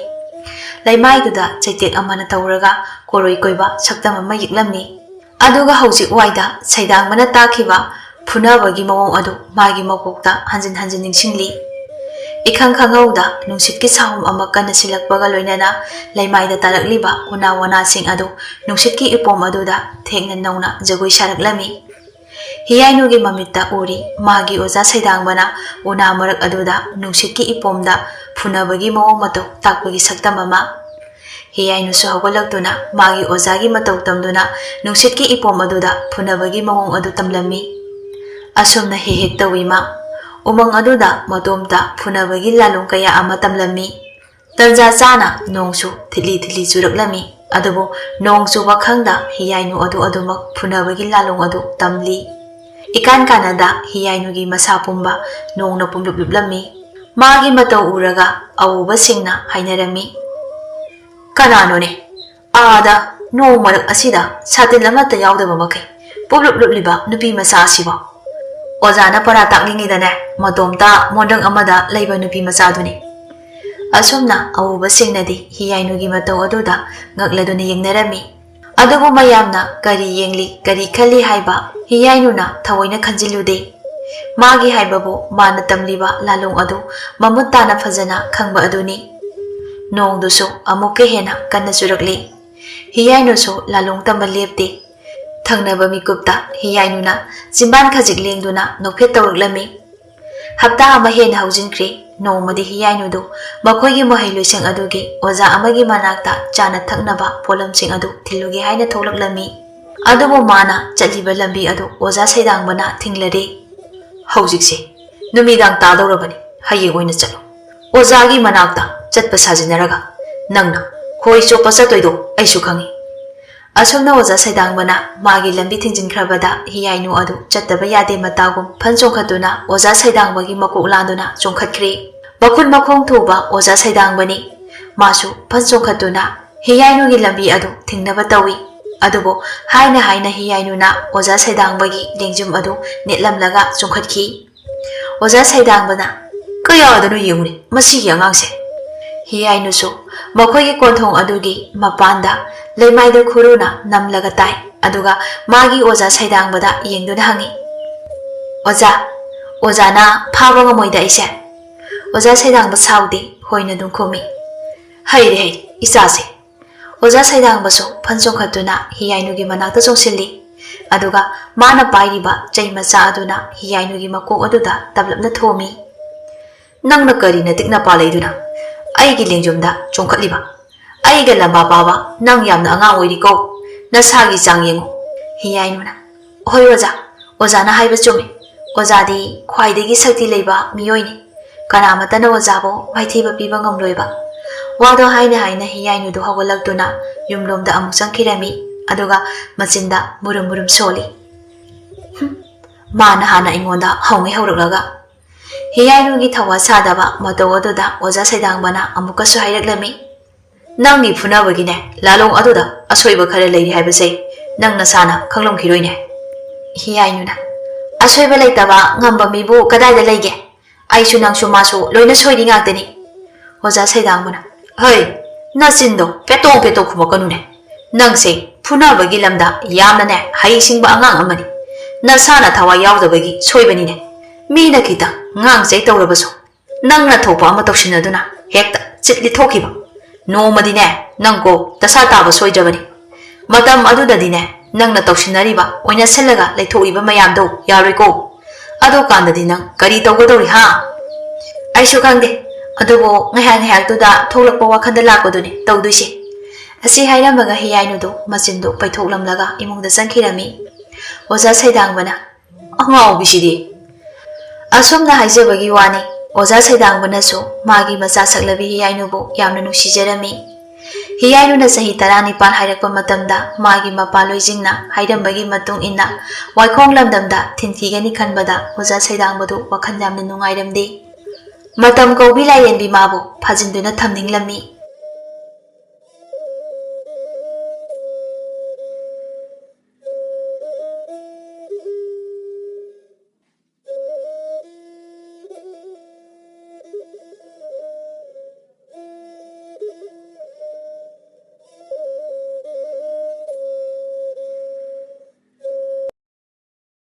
ꯂꯩꯃꯥꯏꯗꯨꯗ ꯆꯩꯇꯦꯛ ꯑꯃꯅ ꯇꯧꯔꯒ ꯀꯣꯔꯣꯏ ꯀꯣꯏꯕ ꯁꯛꯇꯝ ꯑꯃ ꯌꯦꯛꯂꯝꯃꯤ꯫ ꯑꯗꯨꯒ ꯍꯧꯖꯤꯛ ꯋꯥꯏꯗ ꯁꯩꯗꯥꯡꯕꯅ ꯇꯥꯛꯈꯤꯕ ꯐꯨꯅꯕꯒꯤ ꯃꯑꯣꯡ ꯑꯗꯨ ꯃꯥꯒꯤ ꯃꯀꯣꯛꯇ ꯍꯟꯖꯤꯟ ꯍꯟꯖꯤꯟ ꯅꯤꯡꯁꯤꯡꯂꯤ꯫ ꯏꯈꯪ ꯈꯪꯍꯧꯗ ꯅꯨꯡꯁꯤꯠꯀꯤ ꯁꯥꯍꯨꯝ ꯑꯃ ꯀꯟꯅ ꯁꯤꯜꯂꯛꯄꯒ ꯂꯣꯏꯅꯅ ꯂꯩꯃꯥꯏꯗ ꯇꯥꯔꯛꯂꯤꯕ ꯎꯅꯥ ꯋꯥꯅꯥꯁꯤꯡ ꯑꯗꯨ ꯅꯨꯡꯁꯤꯠꯀꯤ ꯏꯄꯣꯝ ꯑꯗꯨꯗ ꯊꯦꯡꯅ ꯅꯧꯅ ꯖꯒꯣꯏ ꯁꯥꯔꯛꯂꯝꯃꯤ꯫ ꯍꯤꯌꯥꯏꯅꯨꯒꯤ ꯃꯃꯤꯠꯇ ꯎꯔꯤ ꯃꯥꯒꯤ ꯑꯣꯖꯥ ꯁꯩꯗꯥꯡꯕꯅ ꯎꯅꯥ ꯃꯔꯛ ꯑꯗꯨꯗ ꯅꯨꯡꯁꯤꯠꯀꯤ ꯏꯄꯣꯝꯗ ꯐꯨꯅꯕꯒꯤ ꯃꯑꯣꯡ ꯃꯇꯧ ꯇꯥꯛꯄꯒꯤ ꯁꯛꯇꯝ ꯑꯃ꯫ ꯍꯤꯌꯥꯏꯅꯨꯁꯨ ꯍꯧꯒꯠꯂꯛꯇꯨꯅ ꯃꯥꯒꯤ ꯑꯣꯖꯥꯒꯤ ꯃꯇꯧ ꯇꯝꯗꯨꯅ ꯅꯨꯡꯁꯤꯠꯀꯤ ꯏꯄꯣꯝ ꯑꯗꯨꯗ ꯐꯨꯅꯕꯒꯤ ꯃꯑꯣꯡ ꯑꯗꯨ ꯇꯝꯂꯝꯃꯤ꯫ ꯑꯁꯨꯝꯅ ꯍꯦꯛ ꯍꯦꯛ ꯇꯧꯏ ꯃꯥ꯫ ꯎꯃꯪ ꯑꯗꯨꯗ ꯃꯇꯣꯝꯇ ꯐꯨꯅꯕꯒꯤ ꯂꯥꯂꯣꯡ ꯀꯌꯥ ꯑꯃ ꯇꯝꯂꯝꯃꯤ꯫ ꯇꯟꯖꯥ ꯆꯥꯅ ꯅꯣꯡꯁꯨ ꯊꯤꯠꯂꯤ ꯊꯤꯠꯂꯤ ꯆꯨꯔꯛꯂꯝꯃꯤ꯫ ꯑꯗꯨꯕꯨ ꯅꯣꯡ ꯆꯨꯕ ꯈꯪꯗ ꯍꯤꯌꯥꯏꯅꯨ ꯑꯗꯨ ꯑꯗꯨꯃꯛ ꯐꯨꯅꯕꯒꯤ ꯂꯥꯂꯣꯡ ꯑꯗꯨ ꯇꯝꯂꯤ꯫ ꯏꯀꯥꯟ ꯀꯥꯟꯅꯗ ꯍꯤꯌꯥꯏꯅꯨꯒꯤ ꯃꯁꯥ ꯄꯨꯝꯕ ꯅꯣꯡꯅ ꯄꯨꯝꯂꯨꯞ ꯂꯨꯞꯂꯝꯃꯤ꯫ ꯃꯥꯒꯤ ꯃꯇꯧ ꯎꯔꯒ ꯑꯎꯕꯁꯤꯡꯅ ꯍꯥꯏꯅꯔꯝꯃꯤ, "ꯀꯅꯥꯅꯣꯅꯦ? ꯑꯥꯗ ꯅꯣꯡ ꯃꯔꯛ ꯑꯁꯤꯗ ꯁꯥꯇꯤꯟ ꯑꯃꯠꯇ ꯌꯥꯎꯗꯕ ꯃꯈꯩ ꯄꯨꯞꯂꯨꯞ ꯂꯨꯞꯂꯤꯕ ꯅꯨꯄꯤ ꯃꯆꯥ ꯑꯁꯤꯕꯣ?" ꯑꯣꯖꯥꯅ ꯄꯔꯥ ꯇꯥꯛꯂꯤꯉꯩꯗꯅꯦ ꯃꯇꯣꯝꯇ ꯃꯣꯟꯗ꯭ꯔꯪ ꯑꯃꯗ ꯂꯩꯕ ꯅꯨꯄꯤ ꯃꯆꯥꯗꯨꯅꯤ꯫ ꯑꯁꯨꯝꯅ ꯑꯎꯕꯁꯤꯡꯅꯗꯤ ꯍꯤꯌꯥꯏꯅꯨꯒꯤ ꯃꯇꯧ ꯑꯗꯨꯗ ꯉꯛꯂꯗꯨꯅ ꯌꯦꯡꯅꯔꯝꯃꯤ꯫ ꯑꯗꯨꯕꯨ ꯃꯌꯥꯝꯅ ꯀꯔꯤ ꯌꯦꯡꯂꯤ, ꯀꯔꯤ ꯈꯜꯂꯤ ꯍꯥꯏꯕ ꯍꯤꯌꯥꯏꯅꯨꯅ ꯊꯑꯣꯏꯅ ꯈꯟꯖꯤꯜꯂꯨꯗꯦ꯫ ꯃꯥꯒꯤ ꯍꯥꯏꯕꯕꯨ ꯃꯥꯅ ꯇꯝꯂꯤꯕ ꯂꯥꯂꯣꯡ ꯑꯗꯨ ꯃꯃꯨꯠ ꯇꯥꯅ ꯐꯖꯅ ꯈꯪꯕ ꯑꯗꯨꯅꯤ꯫ ꯅꯣꯡꯗꯨꯁꯨ ꯑꯃꯨꯛꯀ ꯍꯦꯟꯅ ꯀꯟꯅ ꯆꯨꯔꯛꯂꯤ꯫ ꯍꯤꯌꯥꯏꯅꯨꯁꯨ ꯂꯥꯂꯣꯡ ꯇꯝꯕ ꯂꯦꯞꯇꯦ꯫ ꯊꯪꯅꯕ ꯃꯤꯀꯨꯞꯇ ꯍꯤꯌꯥꯏꯅꯨꯅ ꯆꯤꯝꯕꯥꯟ ꯈꯖꯤꯛ ꯂꯦꯡꯗꯨꯅ ꯅꯣꯛꯐꯦꯠ ꯇꯧꯔꯛꯂꯝꯃꯤ꯫ ꯍꯞꯇꯥ ꯑꯃ ꯍꯦꯟꯅ ꯍꯧꯖꯤꯟꯈ꯭ꯔꯦ꯫ ꯅꯣꯡꯃꯗꯤ ꯍꯤꯌꯥꯏꯅꯨꯗꯨ ꯃꯈꯣꯏꯒꯤ ꯃꯍꯩ ꯂꯣꯏꯁꯪ ꯑꯗꯨꯒꯤ ꯑꯣꯖꯥ ꯑꯃꯒꯤ ꯃꯅꯥꯛꯇ ꯆꯥꯅ ꯊꯛꯅꯕ ꯄꯣꯠꯂꯝꯁꯤꯡ ꯑꯗꯨ ꯊꯤꯜꯂꯨꯒꯦ ꯍꯥꯏꯅ ꯊꯣꯛꯂꯛꯂꯝꯃꯤ꯫ ꯑꯗꯨꯕꯨ ꯃꯥꯅ ꯆꯠꯂꯤꯕ ꯂꯝꯕꯤ ꯑꯗꯨ ꯑꯣꯖꯥ ꯁꯩꯗꯥꯡꯕꯅ ꯊꯤꯡꯂꯔꯦ꯫ "ꯍꯧꯖꯤꯛꯁꯦ ꯅꯨꯃꯤꯗꯥꯡ ꯇꯥꯗꯧꯔꯕꯅꯤ, ꯍꯌꯦꯡ ꯑꯣꯏꯅ ꯆꯠꯂꯣ꯫ ꯑꯣꯖꯥꯒꯤ ꯃꯅꯥꯛꯇ ꯆꯠꯄ ꯁꯥꯖꯤꯟꯅꯔꯒ ꯅꯪꯅ ꯈꯣꯏ ꯆꯣꯞꯄ ꯆꯠꯇꯣꯏꯗꯣ ꯑꯩꯁꯨ ꯈꯪꯏ꯫" ꯑꯁꯨꯝꯅ ꯑꯣꯖꯥ ꯁꯩꯗꯥꯡꯕꯅ ꯃꯥꯒꯤ ꯂꯝꯕꯤ ꯊꯤꯡꯖꯤꯟꯈ꯭ꯔꯕꯗ ꯍꯤꯌꯥꯏꯅꯨ ꯑꯗꯨ ꯆꯠꯇꯕ ꯌꯥꯗꯦ ꯃꯇꯥꯒꯨꯝ ꯐꯟ ꯆꯣꯡꯈꯠꯇꯨꯅ ꯑꯣꯖꯥ ꯁꯩꯗꯥꯡꯕꯒꯤ ꯃꯀꯣꯛ ꯂꯥꯟꯗꯨꯅ ꯆꯣꯡꯈꯠꯈ꯭ꯔꯦ꯫ ꯃꯈꯨꯠ ꯃꯈꯣꯡ ꯊꯨꯕ ꯑꯣꯖꯥ ꯁꯩꯗꯥꯡꯕꯅꯤ꯫ ꯃꯥꯁꯨ ꯐꯟ ꯆꯣꯡꯈꯠꯇꯨꯅ ꯍꯤꯌꯥꯏꯅꯨꯒꯤ ꯂꯝꯕꯤ ꯑꯗꯨ ꯊꯤꯡꯅꯕ ꯇꯧꯏ꯫ ꯑꯗꯨꯕꯨ ꯍꯥꯏꯅ ꯍꯥꯏꯅ ꯍꯤꯌꯥꯏꯅꯨꯅ ꯑꯣꯖꯥ ꯁꯩꯗꯥꯡꯕꯒꯤ ꯂꯦꯡꯖꯨꯝ ꯑꯗꯨ ꯅꯦꯠꯂꯝꯂꯒ ꯆꯣꯡꯈꯠꯈꯤ꯫ ꯑꯣꯖꯥ ꯁꯩꯗꯥꯡꯕꯅ, "ꯀꯌꯥꯗꯅꯣ ꯌꯦꯡꯉꯨꯅꯦ ꯃꯁꯤꯒꯤ ꯑꯉꯥꯡꯁꯦ!" ꯍꯤꯌꯥꯏꯅꯨꯁꯨ ꯃꯈꯣꯏꯒꯤ ꯀꯣꯟꯊꯣꯡ ꯑꯗꯨꯒꯤ ꯃꯄꯥꯟꯗ ꯂꯩꯃꯥꯏꯗ ꯈꯨꯔꯨꯅ ꯅꯝꯂꯒ ꯇꯥꯏ꯫ ꯑꯗꯨꯒ ꯃꯥꯒꯤ ꯑꯣꯖꯥ ꯁꯩꯗꯥꯡꯕꯗ ꯌꯦꯡꯗꯨꯅ ꯍꯪꯉꯤ, "ꯑꯣꯖꯥ, ꯑꯣꯖꯥꯅ ꯐꯥꯕ ꯉꯝꯃꯣꯏꯗ ꯑꯩꯁꯦ?" ꯑꯣꯖꯥ ꯁꯩꯗꯥꯡꯕ ꯁꯥꯎꯗꯦ, ꯍꯣꯏꯅ ꯑꯗꯨꯝ ꯈꯨꯝꯃꯤ꯫ "ꯍꯩꯔꯦ, ꯍꯩꯔꯦ, ꯏꯆꯥꯁꯦ!" ꯑꯣꯖꯥ ꯁꯩꯗꯥꯡꯕꯁꯨ ꯐꯟ ꯆꯣꯡꯈꯠꯇꯨꯅ ꯍꯤꯌꯥꯏꯅꯨꯒꯤ ꯃꯅꯥꯛꯇ ꯆꯣꯡꯁꯤꯜꯂꯤ꯫ ꯑꯗꯨꯒ ꯃꯥꯅ ꯄꯥꯏꯔꯤꯕ ꯆꯩ ꯃꯆꯥ ꯑꯗꯨꯅ ꯍꯤꯌꯥꯏꯅꯨꯒꯤ ꯃꯀꯣꯛ ꯑꯗꯨꯗ ꯇꯞꯂꯞꯅ ꯊꯣꯝꯃꯤ꯫ "ꯅꯪꯅ ꯀꯔꯤ ꯅꯇꯤꯛ ꯅꯄꯥ ꯂꯩꯗꯨꯅ ꯑꯩꯒꯤ ꯂꯦꯡꯖꯨꯝꯗ ꯆꯣꯡꯈꯠꯂꯤꯕ? ꯑꯩꯒ ꯂꯝꯕꯥ ꯄꯥꯕ ꯅꯪ ꯌꯥꯝꯅ ꯑꯉꯥꯡ ꯑꯣꯏꯔꯤꯀꯣ꯫ ꯅꯁꯥꯒꯤ ꯆꯥꯡ ꯌꯦꯡꯉꯨ꯫" ꯍꯤꯌꯥꯏꯅꯨꯅ, "ꯍꯣꯏ ꯑꯣꯖꯥ, ꯑꯣꯖꯥꯅ ꯍꯥꯏꯕ ꯆꯨꯝꯃꯤ꯫ ꯑꯣꯖꯥꯗꯤ ꯈ꯭ꯋꯥꯏꯗꯒꯤ ꯁꯛꯇꯤ ꯂꯩꯕ ꯃꯤꯑꯣꯏꯅꯤ꯫ ꯀꯅꯥꯃꯠꯇꯅ ꯑꯣꯖꯥꯕꯨ ꯃꯥꯏꯊꯤꯕ ꯄꯤꯕ ꯉꯝꯂꯣꯏꯕ꯫" ꯋꯥꯗꯣ ꯍꯥꯏꯅ ꯍꯥꯏꯅ ꯍꯤꯌꯥꯏꯅꯨꯗꯨ ꯍꯧꯒꯠꯂꯛꯇꯨꯅ ꯌꯨꯝꯂꯣꯝꯗ ꯑꯃꯨꯛ ꯆꯪꯈꯤꯔꯝꯃꯤ꯫ ꯑꯗꯨꯒ ꯃꯆꯤꯟꯗ ꯃꯨꯔꯨꯝ ꯃꯨꯔꯨꯝ ꯁꯣꯜꯂꯤ꯫ "ꯍꯨꯝ, ꯃꯥꯅ ꯍꯥꯟꯅ ꯑꯩꯉꯣꯟꯗ ꯍꯧꯉꯩ ꯍꯧꯔꯛꯂꯒ꯫" ꯍꯤꯌꯥꯏꯅꯨꯒꯤ ꯊꯧꯋꯥ ꯁꯥꯗꯕ ꯃꯇꯧ ꯑꯗꯨꯗ ꯑꯣꯖꯥ ꯁꯩꯗꯥꯡꯕꯅ ꯑꯃꯨꯛꯀꯁꯨ ꯍꯥꯏꯔꯛꯂꯝꯃꯤ, "ꯅꯪꯒꯤ ꯐꯨꯅꯕꯒꯤꯅꯦ ꯂꯥꯂꯣꯡ ꯑꯗꯨꯗ ꯑꯁꯣꯏꯕ ꯈꯔ ꯂꯩꯔꯤ ꯍꯥꯏꯕꯁꯦ ꯅꯪ ꯅꯁꯥꯅ ꯈꯪꯂꯝꯈꯤꯔꯣꯏꯅꯦ꯫" ꯍꯤꯌꯥꯏꯅꯨꯅ, "ꯑꯁꯣꯏꯕ ꯂꯩꯇꯕ ꯉꯝꯕ ꯃꯤꯕꯨ ꯀꯗꯥꯏꯗ ꯂꯩꯒꯦ? ꯑꯩꯁꯨ ꯅꯪꯁꯨ ꯃꯥꯁꯨ ꯂꯣꯏꯅ ꯁꯣꯏꯔꯤ ꯉꯥꯛꯇꯅꯤ꯫" ꯑꯣꯖꯥ ꯁꯩꯗꯥꯡꯕꯅ, "ꯍꯩ, ꯅꯆꯤꯟꯗꯣ ꯄꯦꯇꯣꯛ ꯄꯦꯇꯣꯛ ꯈꯨꯝꯃꯛꯀꯅꯨꯅꯦ꯫ ꯅꯪꯁꯦ ꯐꯨꯅꯕꯒꯤ ꯂꯝꯗ ꯌꯥꯝꯅꯅꯦ ꯍꯩꯁꯤꯡꯕ ꯑꯉꯥꯡ ꯑꯃꯅꯤ꯫ ꯅꯁꯥꯅ ꯊꯋꯥꯏ ꯌꯥꯎꯗꯕꯒꯤ ꯁꯣꯏꯕꯅꯤꯅꯦ꯫ ꯃꯤꯅ ꯈꯤꯇꯪ ꯉꯥꯡ ꯆꯩ ꯇꯧꯔꯕꯁꯨ ꯅꯪꯅ ꯊꯣꯛꯄ ꯑꯃ ꯇꯧꯁꯤꯟꯅꯗꯨꯅ ꯍꯦꯛꯇ ꯆꯤꯠ ꯂꯤꯊꯣꯛꯈꯤꯕ꯫ ꯅꯣꯡꯃꯗꯤꯅꯦ ꯅꯪꯀꯣ ꯗꯁꯥ ꯇꯥꯕ ꯁꯣꯏꯗ꯭ꯔꯕꯅꯤ꯫ ꯃꯇꯝ ꯑꯗꯨꯗꯗꯤꯅꯦ ꯅꯪꯅ ꯇꯧꯁꯤꯟꯅꯔꯤꯕ ꯑꯣꯏꯅꯁꯤꯜꯂꯒ ꯂꯩꯊꯣꯛꯂꯤꯕ ꯃꯌꯥꯝꯗꯣ ꯌꯥꯔꯣꯏꯀꯣ꯫ ꯑꯗꯨꯀꯥꯟꯗꯗꯤ ꯅꯪ ꯀꯔꯤ ꯇꯧꯒꯗꯧꯔꯤ ꯍꯥ?" "ꯑꯩꯁꯨ ꯈꯪꯗꯦ, ꯑꯗꯨꯕꯨ ꯉꯥꯏꯍꯥꯛ ꯉꯥꯏꯍꯥꯛꯇꯨꯗ ꯊꯣꯛꯂꯛꯄ ꯋꯥꯈꯜꯗ ꯂꯥꯛꯄꯗꯨꯅꯤ ꯇꯧꯗꯣꯏꯁꯦ꯫" ꯑꯁꯤ ꯍꯥꯏꯔꯝꯕꯒ ꯍꯤꯌꯥꯏꯅꯨꯗꯨ ꯃꯆꯤꯟꯗꯨ ꯄꯩꯊꯣꯛꯂꯝꯂꯒ ꯏꯃꯨꯡꯗ ꯆꯪꯈꯤꯔꯝꯃꯤ꯫ ꯑꯣꯖꯥ ꯁꯩꯗꯥꯡꯕꯅ, "ꯑꯉꯥꯎꯕꯤꯁꯤꯗꯤ!" ꯑꯁꯨꯝꯅ ꯍꯥꯏꯖꯕꯒꯤ ꯋꯥꯅꯤ, ꯑꯣꯖꯥ ꯁꯩꯗꯥꯡꯕꯅꯁꯨ ꯃꯥꯒꯤ ꯃꯆꯥ ꯁꯛꯂꯕꯤ ꯍꯤꯌꯥꯏꯅꯨꯕꯨ ꯌꯥꯝꯅ ꯅꯨꯡꯁꯤꯖꯔꯝꯃꯤ꯫ ꯍꯤꯌꯥꯏꯅꯨꯅ ꯆꯍꯤ ꯇꯔꯥꯅꯤꯄꯥꯜ ꯍꯥꯏꯔꯛꯄ ꯃꯇꯝꯗ ꯃꯥꯒꯤ ꯃꯄꯥꯂꯣꯏꯁꯤꯡꯅ ꯍꯥꯏꯔꯝꯕꯒꯤ ꯃꯇꯨꯡ ꯏꯟꯅ ꯋꯥꯏꯈꯣꯡ ꯂꯝꯗꯝꯗ ꯊꯤꯟꯈꯤꯒꯅꯤ ꯈꯟꯕꯗ ꯑꯣꯖꯥ ꯁꯩꯗꯥꯡꯕꯗꯨ ꯋꯥꯈꯜ ꯌꯥꯝꯅ ꯅꯨꯡꯉꯥꯏꯔꯝꯗꯦ꯫ ꯃꯇꯝ ꯀꯧꯕꯤ ꯂꯥꯏꯔꯦꯝꯕꯤ ꯃꯥꯕꯨ ꯐꯥꯖꯤꯟꯗꯨꯅ ꯊꯝꯅꯤꯡꯂꯝꯃꯤ꯫